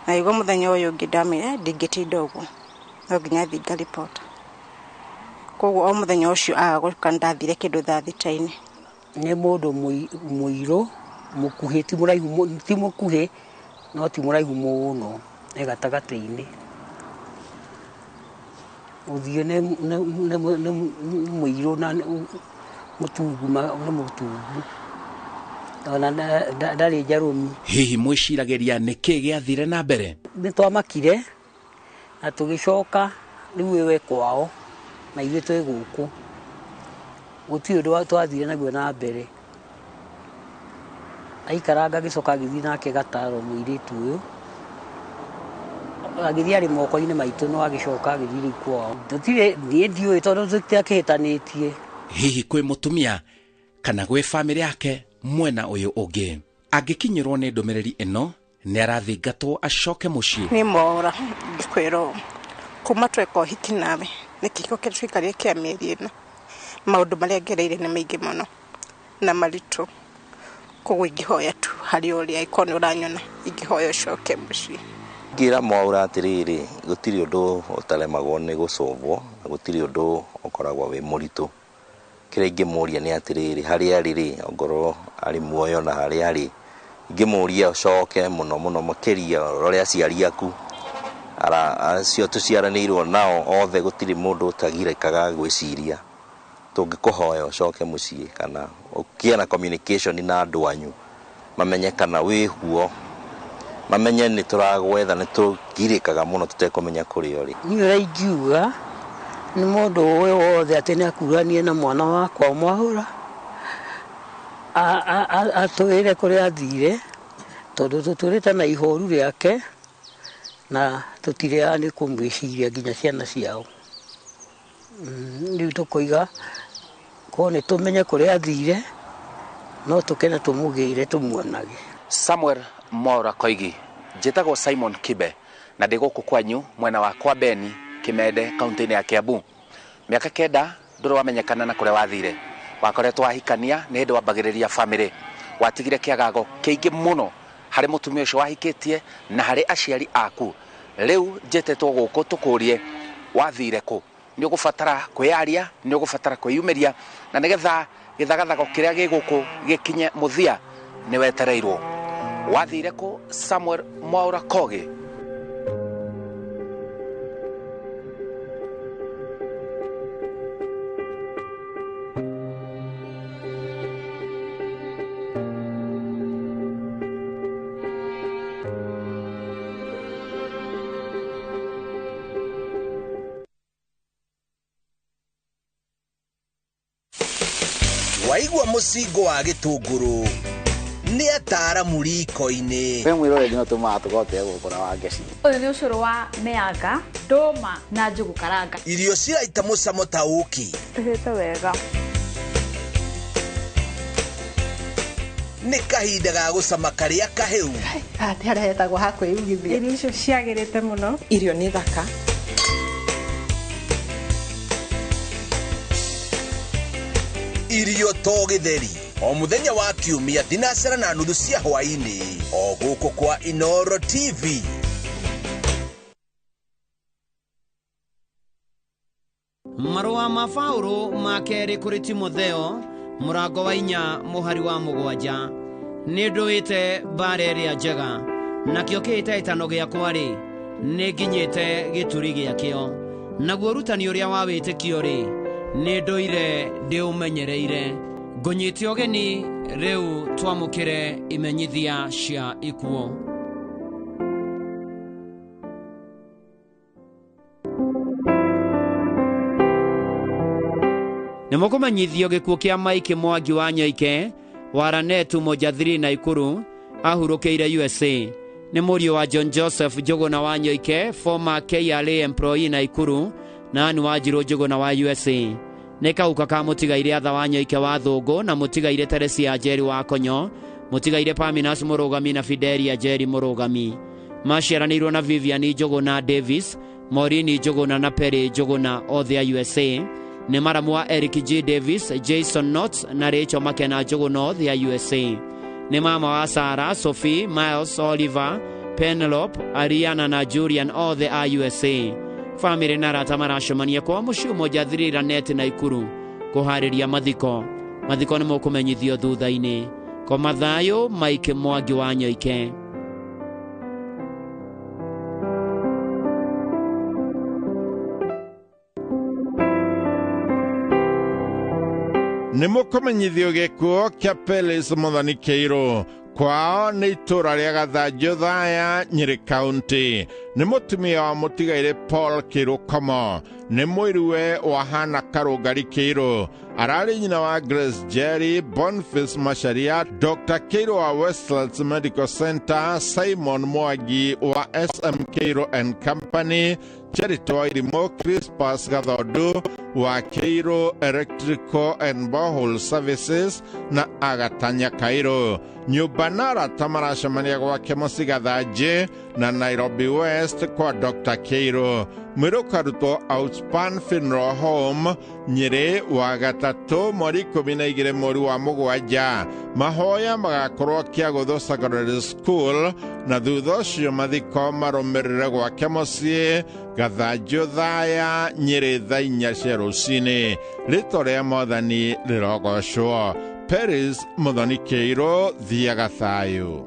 Na nĩguo mũthenya ũyũ ũngĩ ndamwĩra ndingĩtinda ũguo, no nginya thiĩ ngaribota. Koguo o mũthenya ũcio aga gũka nĩndathire kĩndũ thaa 6-inĩ. Nĩ mũndũ mũirũ, mũkuhĩ, ti mũraihu, ti mũkuhĩ, no ti mũraihu mũno, e gatagatĩ-inĩ. Ũthiũ nĩ mũirũ na mũtungu, nĩ mũtungu. Ona ndarĩ njarũmi. Hihi mwĩciragĩria nĩkĩ gĩathire na mbere? Nĩ twamakire na tũgĩcoka rĩu we kwao na ithuĩ twĩ gũkũ, gũtirĩ ũndũ twathire naguo na mbere. Aikaranga agĩcoka agĩthiĩ nake gataro mũirĩtu ũyũ, agĩthiĩ arĩ moko-inĩ maitũ no agĩcoka agĩthiĩ rĩu kwao. Tũtirĩ, niĩ ndiũĩ tondũ tũtiakĩhĩtanĩtie. Hihi kwĩ mũtumia kana gwĩ bamĩrĩ yake mwena ũyũ ũngĩ angĩkinyĩrwo nĩ ndũmĩrĩri ĩno nĩ arathingatwo acoke mũciĩ. Nĩ mora ngĩkwĩra ũũ, kuma tweka ũhiki nawe nĩ kĩhiko kĩrĩa tũikarire kĩa mĩeri ĩna, maũndũ marĩa ngereire nĩ maingĩ mũno na maritũ. Koguo ingĩhoya tu harĩ ũrĩa ĩkorwo nĩ ũranyona, ingĩhoya ũcoke mũciĩ. Ngĩra Mwaura atĩrĩrĩ, gũtirĩ ũndũ ũtaremagwo nĩ gũcũvwo na gũtirĩ ũndũ ũkoragwo wĩ mũritũ. Kĩrĩa ingĩmũria nĩ atĩrĩrĩ, harĩa arĩ rĩ, ongorwo arĩ muoyo na harĩa arĩ, ingĩmũria ũcoke mũno mũno makĩria ũrore aciari aku acio tũciaranĩirwo nao othe, gũtirĩ mũndũ ũtagirĩkaga gwĩciria. Tũngĩkũhoya ũcoke mũciĩ kana ũkĩe na communication na andũ anyu, mamenye kana wĩkuo, mamenye nĩ tũragwetha, nĩ tũgirĩkaga mũno tũtekũmenya kũrĩa ũrĩ. Niĩ ũrĩa ingiuga nĩ mũndũ ũĩ wothe atĩ nĩ akuranie na mwana wakwa Mwaura, atwĩre kũrĩa athire, tondũ tũtũrĩte na ihoru rĩake na tũtirĩaga nĩ kũmwĩciria nginya ciana ciao. Rĩu tũkoiga korwo nĩ tũmenye kũrĩa athire, no tũkene tũmũgĩre tũmuonage. Samuel Mwaura Koigi, njĩtagwo Simon Kibe na ndĩ gũkũ kwanyu mwena wa Kwambeni, Kimende, kaunti-inĩ ya Kiambu. Mĩaka 9 ndũrĩ wamenyekana na kũrĩa wathire. Wakoretwo wahikania nĩ hĩndĩ wambagĩrĩria famĩlĩ. Watigire kĩagago kĩingĩ mũno harĩ mũtumia ũcio wahikĩtie na harĩ aciari aku. Rĩu njĩtĩtwo gũkũ tũkũrie wathire kũ. Nĩ ũgũbatara kwĩyaria, nĩ ũgũbatara kwĩyumĩria, na nĩgetha gĩthagathago kĩrĩa gĩ gũkũ gĩkinye mũthia nĩ wetereirwo. Wathire kũ Samuel Mwaura Kogi? Waigua mũcingo wa gĩtũngũrũ nĩ ataaramu riko-inĩ. Kwĩ mwĩroreri no tũmaga tũgote gũkũ na Wangeci. Ũyũ nĩ ũcũrũ wa mĩanga, ndũma na njũgũ karanga. Irio ciraita mũcamo ta ũkĩ. Tũhĩte wega. Nĩ kahinda ga gũcama karĩa kahĩu. Haha nĩ harĩa hetagwo ha kwĩyugithia. Irio icio ciagĩrĩte mũno. Irio nĩ thaka. Irio to gĩtheri o mũthenya wa kiumia 9:30 cia hwaĩ-inĩ o gũkũ kwa Inooro TV. Marũa ma Paũlũ ma kerĩ kũrĩ Timotheo mũrango wa 4 mũhari wa 7. Nĩ ndũĩte mbara ĩrĩa njega, nakĩo kĩhĩtahĩtano gĩakwa-rĩ, nĩ nginyĩte gĩturi gĩakĩo. Naguo ũrutani ũrĩa wa wĩtĩkio-rĩ, nĩ ndũire ndĩũmenyereire. Ngũnyite ũgeni rĩu twamũkĩre imenyithia cia ikuũ. Nĩ mũkũmenyithio gĩkuũ kĩa Mike Mwangi wa Nyoike wa Ranetu Moja 3 Naikuru ahurũkĩire USA. Nĩ mũriũ wa John Joseph Njũgũna wa Nyoike, former KRA employee Naikuru, na Ann Wanjirũ Njũgũna wa USA. Nĩ kahuka ka mũtigaire Atha wa Nyoike wa Thũngũ na mũtigaire Teresia Njeri wa Konyo, mũtigaire Paminas Mũrũgami na Fidelia Njeri Mũrũgami. Maciaranĩirwo na Vivian Njũgũna Davis, Maureen Njũgũna na Perry Njũgũna othe a USA. Nĩ maramu wa Eric G. Davis, Jason Knott na Rachel Makena Njũgũna othe a USA. Nĩ mama wa Sarah, Sophie, Miles, Oliver, Penelope, Ariana na Julian othe a USA. Famĩlĩ na arata maracemania kwa mũciĩ ũmwe 3 Ranet Naikuru kũharĩria mathiko. Mathiko nĩ mũkũmenyithio thutha-inĩ. Koma thayũ Mike Mwangi wa Nyoike. Nĩ mũkũmenyithio gĩkuũ kĩa Pelis Mũthoni Kĩirũ. Kwao nĩ itũũra rĩa Gathanjũ Thaya, Nyĩrĩ County. Nĩ mũtumia wa mũtigairĩ Paul Kĩirũ Komo. Nĩ mũiruwe wa Hana Karũngari Kĩirũ. Ararĩ nyina wa Grace Jerry, Boniface Macharia, Dr. Kĩirũ wa Westlands Medical Center, Simon Mwangi wa SM Kĩirũ and Company, Charity Wairimu, Crispus Gathondu wa Kĩirũ Electrical and Borehole Services na Agatanya Kairũ. Nyũmba na arata maracemania gwake mũciĩ Gathanjĩ na Nairobi West kwa Dr. Kĩirũ. Mwĩrĩ ũkarutwo Outspan Funeral Home Nyĩrĩ wa gatatũ mweri 12 mweri wa mũgwanja. Mahoya magakorwo Kĩagũthũ Secondary School na thutha ũcio mathiko marũmĩrĩre gwake mũciĩ Gathanjũ Thaya Nyĩrĩ thaa 4 cia rũcinĩ. Rĩtwa rĩa Mwathani rĩrogocwo. Peris Muthoni Kĩirũ, thiaga thayũ.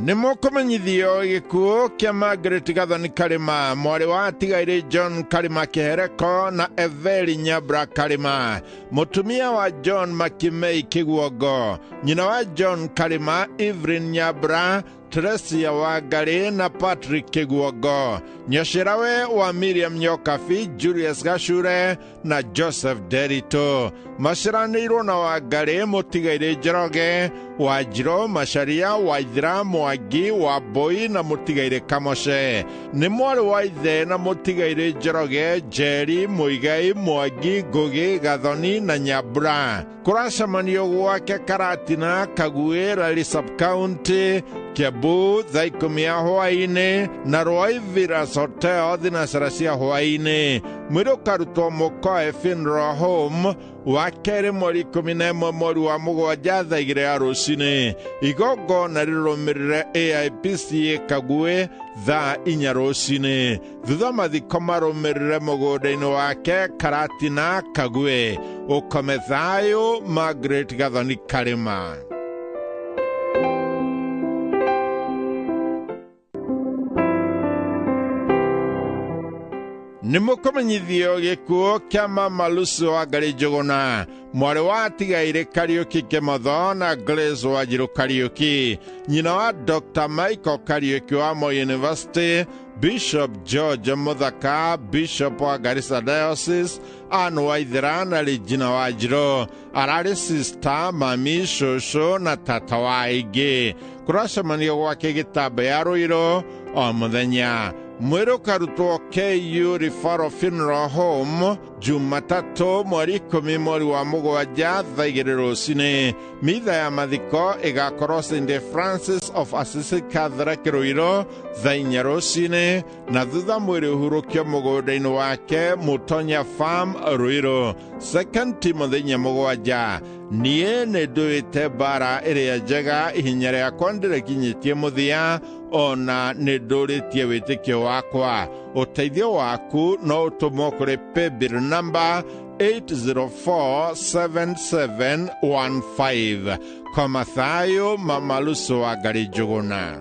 Nĩ mũkũmenyithio gĩkuũ kĩa Margaret Gathoni Karima, mwarĩ wa atigairĩ John Karima Kĩhereko na Eveli Nyabra Karima, mũtumia wa John Makimei Kĩguongo, nyina wa John Karima Evelyn Nyabra, Teresia Wangari na Patrick Kĩguongo, nyacĩrawe wa Miriam Nyokabi, Julius Gacure na Joseph Derito. Maciranĩirwo na Wangari mũtigairĩ Njoroge, Wanjirũ, Macharia, Waithira, Mwangi, Wambui na mũtigairĩ Kamoce. Nĩ mwarĩ wa ithe na mũtigairĩ Njoroge, Njeri, Muigai, Mwangi, Ngugi, Gathoni na Nyambura. Kũracemanio gwake Karatina, Kaguĩ, Lari Sub-County, Kiambu thaa 10 ya hwaĩ-inĩ na Rwai Villas Hotel thinacara cia hwaĩ-inĩ. Mwĩrĩ ũkarutwo Mũkoe Funeral Home wa kerĩ mweri 11 mweri wa mũgwanja thaa 2 ya rũcinĩ. Igongona rĩrũmĩrĩre AIPCA Kaguĩ thaa 4 rũcinĩ. Thutha mathiko marũmĩrĩre mũgũnda-inĩ wake Karatina Kaguĩ. Ũkome thayũ, Margaret Gathoni Karima. Nĩ mũkũmenyithio gĩkuũ kĩa Mama Lucy Wangari Njũgũna, mwarĩ wa atigairĩ Kariũki Kĩmotho na Grace Wanjirũ Kariũki, nyina wa Dr. Michael Kariũki wa Moi University, Bishop George Muthaka, Bishop wa Garissa Diocese, Anne Waithera na Regina Wanjirũ, ararĩ sister, mami, cũcũ na tata wa aingĩ. Kũracemanio gwake Gĩtamba ya Rũirũ o mũthenya. Mwĩrĩ ũkarutwo KU Referral Funeral Home Jumatatũ mweri 10 mweri wa mũgwanja thaa 2 rũcinĩ. Mitha ya mathiko ĩgakorwo St Francis of Assisi Catholic Rũirũ thaa 4 rũcinĩ na thutha mwĩrĩ ũhurũkio mũgũnda-inĩ wake Mũtonya Farm Rũirũ. Second Timothy 7. Niĩ nĩ ndũĩte mbara ĩrĩa njega, ihenya rĩakwa ndĩrĩkinyĩtie mũthia, ona nĩ ndũrĩtie wĩtĩkio wakwa. Ũteithio waku no ũtũmwo kũrĩ paybill number 8047715. Kwa Mathayo, Mama Lucy Wangari Njũgũna.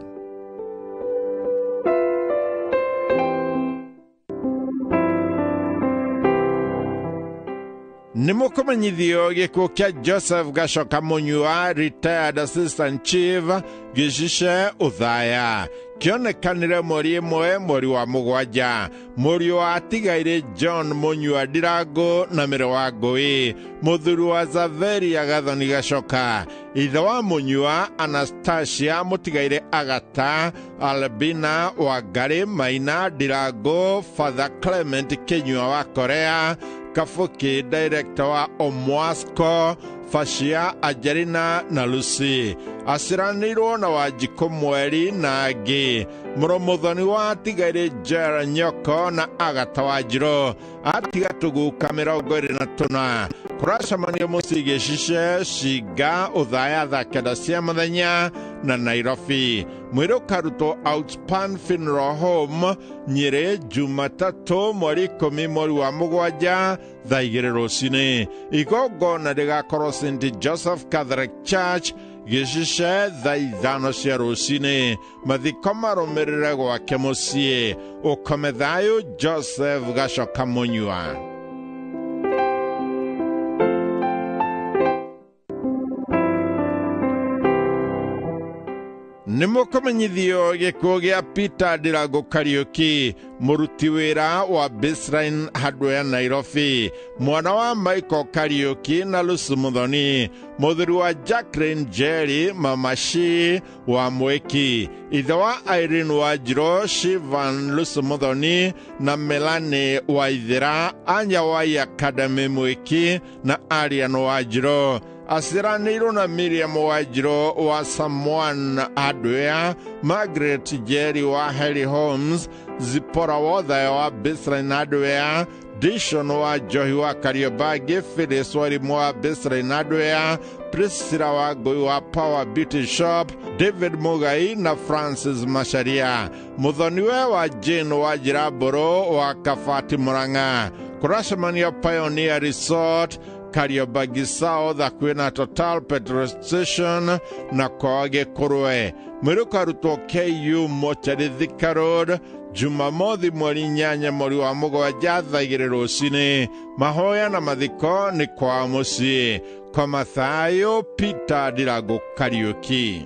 Nĩ mũkũmenyithio gĩkuũ kĩa Joseph Gacoka Mũnyua, retired assistant chief, Gĩcice Ũthaya, kĩonekanire mweri 1 mweri wa mũgwanja. Mũriũ wa atigairĩ John Mũnyua Ndirango na mĩrĩ wa Ngũĩ, mũthuri wa Zaveria Gathoni Gacoka, ithe wa Mũnyua Anastasia, mũtigairĩ Agata, Albina Wangari, Maina Ndirango, Father Clement Kĩnyua wa Korea, Kabuki director wa Omwasco, Facia, Angelina na Lucy. Aciranĩirwo na Wanjikũ Mweri na angĩ. Mũrũmũthoni wa atigairĩ Jera Nyoko na Agata Wanjirũ, atiga tũguka 24. Kũracemanio mũciĩ Gĩcice, Cinga, Ũthaya thaa 9 cia mũthenya na Nairobi. Mwĩrĩ ũkarutwo Outspan Funeral Home Nyĩrĩ Jumatatũ mweri 10 mweri wa mũgwanja thaa 2 rũcinĩ. Igongona rĩgakorwo St Joseph Catholic Church Gĩcice thaa 5 cia rũcinĩ. Mathiko marũmĩrĩre gwake mũciĩ. Ũkome thayũ, Joseph Gacoka Mũnyua. Nĩ mũkũmenyithio gĩkuũ gĩa Peter Ndirango Kariũki, mũruti wĩra wa Baseline Hardware Nairobi, mwana wa Michael Kariũki na Lucy Muthoni, mũthuri wa Jacqueline Njeri, Mama Shi wa Mwiki, ithe wa Irene Wanjirũ, Shivan Lucy Muthoni na Melanie Waithera, Anya wa Academy Mwiki na Arian Wanjirũ. Aciaranĩirwo na Miriam Wanjirũ wa Samoan Hardware, Margaret Jerry wa Harry Holmes, Zipporah Wothayo wa Baseline Hardware, Dishon wa Njohi wa Kariobangi, Phyllis Warimũ wa Baseline Hardware, Priscilla wa Ngũi wa Power Beauty Shop, David Mugai na Francis Macharia, mũthoniwe wa Jane wa Njirambũrũ wa Kabati Murang'a. Kũracemanio Pioneer Resort, Kariobangi South hakuhĩ na Total Petrol Station na kwao Gĩkũrwe. Mwĩrĩ ũkarutwo KU Mochari Thika Road Jumamothi mweri 8 mweri wa 7 thaa 2 rũcinĩ. Mahoya na mathiko nĩ kwa mũciĩ. Kwa Mathayo, Peter Ndirangu Kariuki.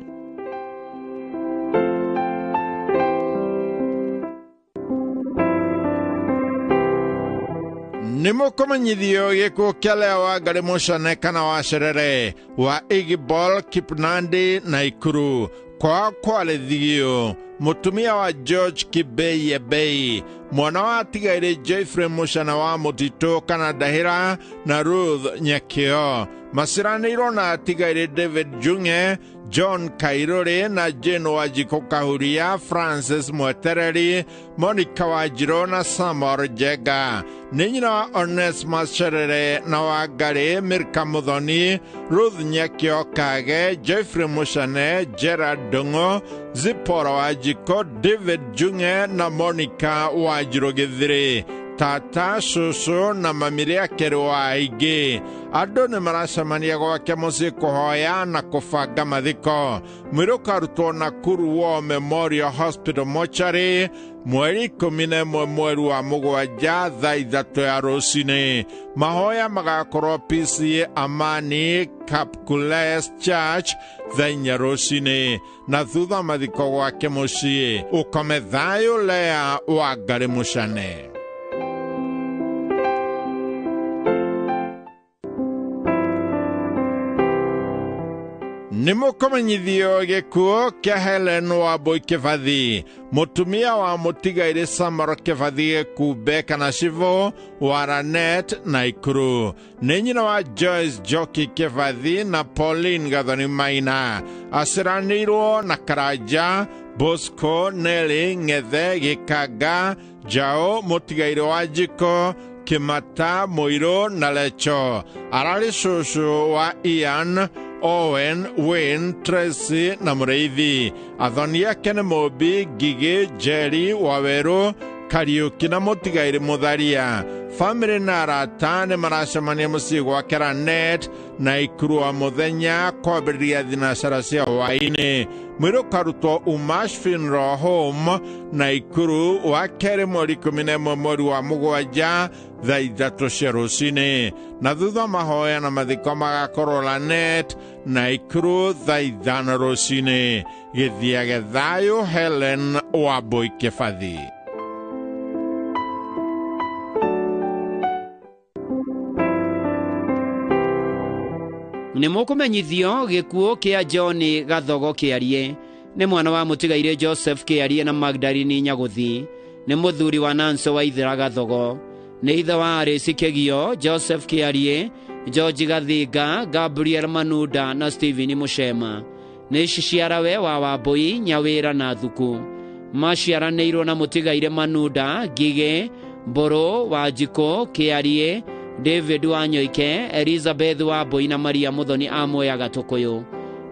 Nĩ mũkũmenyithio gĩkuũ kĩa Lea Wangari Mũcane kana wa Cerere wa Igibol Kipnandi na Ikuru kwao kwarĩthigio mũtumia wa George Kibei Ebei, mwana wa atigaire Jeffrey Mũcane wa Mũtitũ kana Ndahĩra na Ruth Nyakĩo. Maciranĩirwo na atigaire David Junge, John Kairũrĩ na Jane Wanjikũ Kahuria, Francis Mwetereri, Monica Wanjirũ na Samuel Njenga. Nĩ nyina wa Onesmus Cerere na Wangari, Mirka Muthoni, Ruth Nyakĩo Kage, Jeffrey Mũcane, Gerard Ndung'u, Zipporah Wanjikũ, David Junge na Monica Wanjirũ Gĩthirĩ. Tata, cũcũ na mami rĩake wa aingĩ. Andũ nĩ maracemania gwake mũciĩ kũhoya na kũbanga mathiko. Mwĩrĩ ũkarutwo Nakuru War Memorial Hospital Mortuary mweri 11 mweri wa 7 thaa 3 ya rũcinĩ. Mahoya magakorwo PCA Amani Kapkules Church thaa 4 rũcinĩ, na thutha mathiko gwake mũciĩ. Ũkome thayũ Lea Wangari Mũcane. Nĩ mũkũmenyithio gĩkuũ kĩa Helen Wambui Kĩbathi, mũtumia wa mũtigairĩ Samuel Kĩbathi Gĩkumbe kana Cibũ wa Lanet na Ikuru. Nĩ nyina wa Joyce Njoki Kĩbathi na Pauline Gathoni Maina. Aciaranĩirwo na Karanja, Bosco, Nelly, Ng'ethe, Gĩkanga, Njaũ, mũtigairĩ wa Njiko, Kĩmata, Mũirũ na Lecho. Ararĩ cũcũ wa Ian, Owen, Wayne, Tracy na Mũrĩithi. Athoni ake nĩ Mũmbi, Ngigĩ, Njeri, Wawerũ, Kariũki na mũtigairĩ Mũtharia. Famĩlĩ na arata nĩ maracemania mũciĩ gwake Lanet na Ikuru wa mũthenya kwambĩrĩria thinacara cia hwaĩ-inĩ. Mwĩrĩ ũkarutwo Umash Funeral Home na Ikuru wa kerĩ mweri 11 mweri wa 7 thaa 3 cia rũcinĩ, na thutha mahoya na mathiko magakorwo Lanet na Ikuru thaa 5 rũcinĩ. Gĩthiage thayũ Helen Wambui Kĩbathi. Nĩ mũkũmenyithio gĩkuũ kĩa John Gathogo Kĩarie. Nĩ mwana wa mũtigairĩ Joseph Kĩarie na Magdalene Nyagũthi. Nĩ mũthuri wa Nancy Waithera Gathogo. Nĩ ithe wa Arĩci Kĩgio, Joseph Kĩarie, George Gathinga, Gabriel Manuda na Stephen Mũcema. Nĩ ciciarawe wa Wambui, Nyawĩra na Thuku. Maciaranĩirwo na mũtigairĩ Manuda, Ngigĩ, Mbũrũ, Wanjikũ, Kĩarie, David Wanyoike, Elizabeth Wambui na Maria Muthoni a Mwea Gatũkũyũ.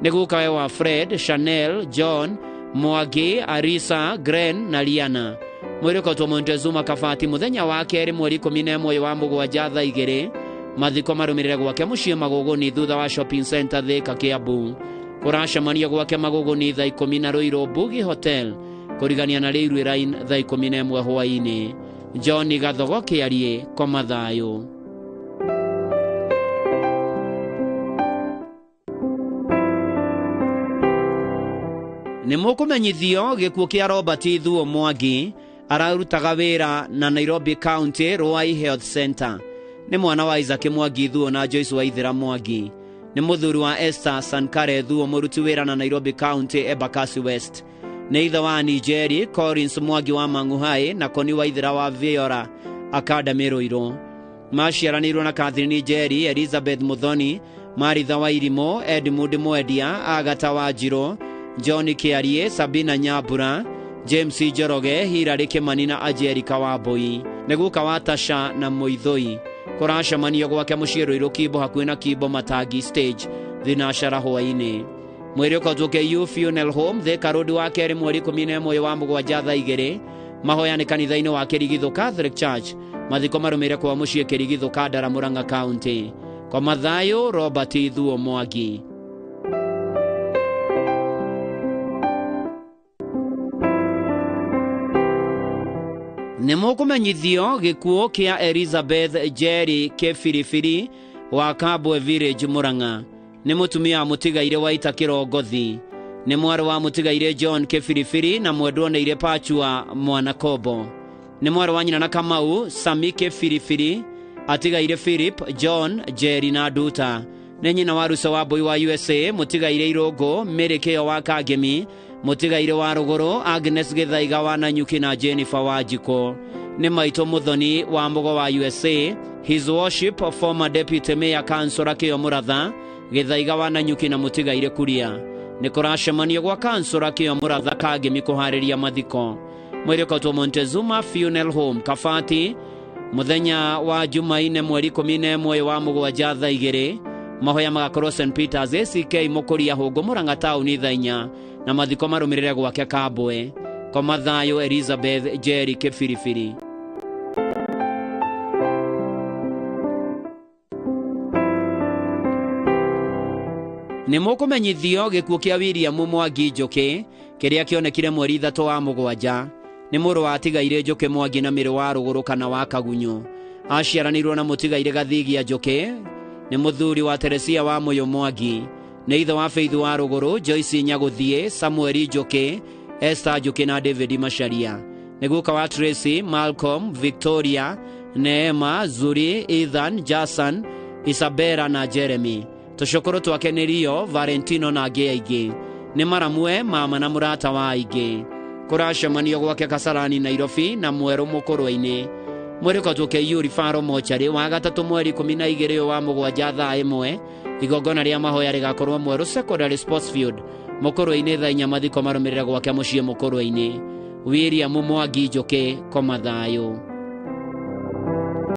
Nĩ gukawe wa Fred, Chanel, John, Mwangi, Arisa, Gren na Liana. Mwĩrĩ ũkotwo Montezuma Kabati mũthenya wa kerĩ mweri 11 wa 7 thaa 2. Mathiko marũmĩrĩre gwake mũciĩ Magũgũni thutha wa shopping center Thika Kiambu. Kũracemanio gwake Magũgũni thaa 10 na Ruiru Bugi Hotel kũrigania na Railway Line thaa 11 hwaĩ-inĩ. John Gathogo Kĩarie, koma thayũ. Nĩ mũkũmenyithio gĩkuũ kĩa Robert Thuo Mwangi. Ararutaga wĩra na Nairobi County Ruai Health Center. Nĩ mwana wa Isaac Mwangi Thuo na Joyce Waithera Mwangi. Nĩ mũthuri wa Esther Sankare Thuo mũruti wĩra na Nairobi County Embakasi West. Nĩ ithe wa Nigeri Collins Mwangi wa Mang'uhai na Koni Waithera wa Viora Academy Ruiru. Maciaranĩirwo na Catherine Njeri, Elizabeth Muthoni, Maritha Wairimu, Edmund Mwendia, Agata Wanjiru, John Kiarie, Sabina Nyambura, James Njoroge, Hilary Kimani na Anjerica Wambui. Nĩ guka wa Tasha na Mũithũi. Kũracemanio gwake mũciĩ Ruiru Kimbo hakuhĩ na Kimbo Matangi stage thinacara hwaĩ-inĩ. Mwĩrĩ ũkotwo KU Funeral Home Thika Road wa kerĩ mweri 11 wa mũgwanja thaa 2. Mahoya nĩ kanitha-inĩ wa Kĩrigithũ Catholic Church. Mathiko marũmĩrĩre kwa mũciĩ Kĩrigithũ Kandara Murang'a County. Kwa Mathayo Robert Thuo Mwangi. Nĩ mũkũmenyithio gĩkuũ kĩa Elizabeth Jerry Kĩbiribiri wa Kabwe Village Murang'a. Nĩ mũtumia wa mũtigairĩ wa ita Kĩrongothi. Nĩ mwarĩ wa mũtigairĩ John Kĩbiribiri na mwendwo nĩ Pachua Mwanakombo. Nĩ mwarĩ wa nyina na Kamau Sami Kĩbiribiri, atigaire Philip, John, Jerry na Nduta. Nĩ nyina wa Rusa wa Mbui wa USA, mũtigairĩ Irũngũ, Mary Kĩo wa Kangemi, mũtigairĩ wa Rũgũrũ, Agnes Gĩthaiga wa Nanyuki na Jennifer wa Njiko. Nĩ maitũ Mũthoni wa Mũgo wa USA, His Worship former Deputy Mayor Councillor Kĩo Mũratha, Gĩthaiga wa Nanyuki na mũtigairĩ Kuria. Nĩ kũracemanio gwa Councillor Kĩo Mũratha Kangemi kũharĩria mathiko. Mwĩrĩ ũkotwo Montezuma Funeral Home Kabati mũthenya wa Jumaine mweri 11 wa mũgwanja thaa 2. Mahoya magakorwo St Peters ACK Mũkũria Hũngũ Murang'a taũni thaa 4 na mathiko marũmĩrĩre gwake Kabwe. Kwa Mathayo Elizabeth Jerry Kĩbiribiri. Nĩ mũkũmenyithio gĩkuũ kĩa William Mwangi Njũkĩ kĩrĩa kĩonekire mweri 3 wa mũgwanja. Nĩ mũrũ wa atigairĩ Njũkĩ Mwangi na mĩrĩ wa Rũgũrũ kana wa Kagunyũ. Aciaranĩirwo na mũtigairĩ Gathigia Njũkĩ. Nĩ mũthuri wa Teresia wa Mũyũ Mwangi. Nĩ ithe wa Faith wa Rũgũrũ, Joyce Nyagũthiĩ, Samuel Njũkĩ, Esther Njũkĩ na David Macharia. Nĩ guka wa Tracy, Malcolm, Victoria, Neema, Zuri, Ethan, Jason, Isabella na Jeremy. Tũcũkũrũ twake nĩ Rio, Valentino na angĩ aingĩ. Nĩ maramwe, mama na mũrata wa aingĩ. Kũracemanio gwake Kasarani Nairobi na Mwerũ Mũkũrwe-inĩ. Mwĩrĩ ũkotwo KU Rifaro Mochari wa gatatũ mweri 12 wa mũgwanja thaa 1. Igongona rĩa mahoya rĩgakorwo Mwerũ Secondary Sports Field Mũkũrwe-inĩ thaa 4. Mathiko marũmĩrĩre gwake mũciĩ Mũkũrwe-inĩ. William Mwangi Njũkĩ, koma thayũ.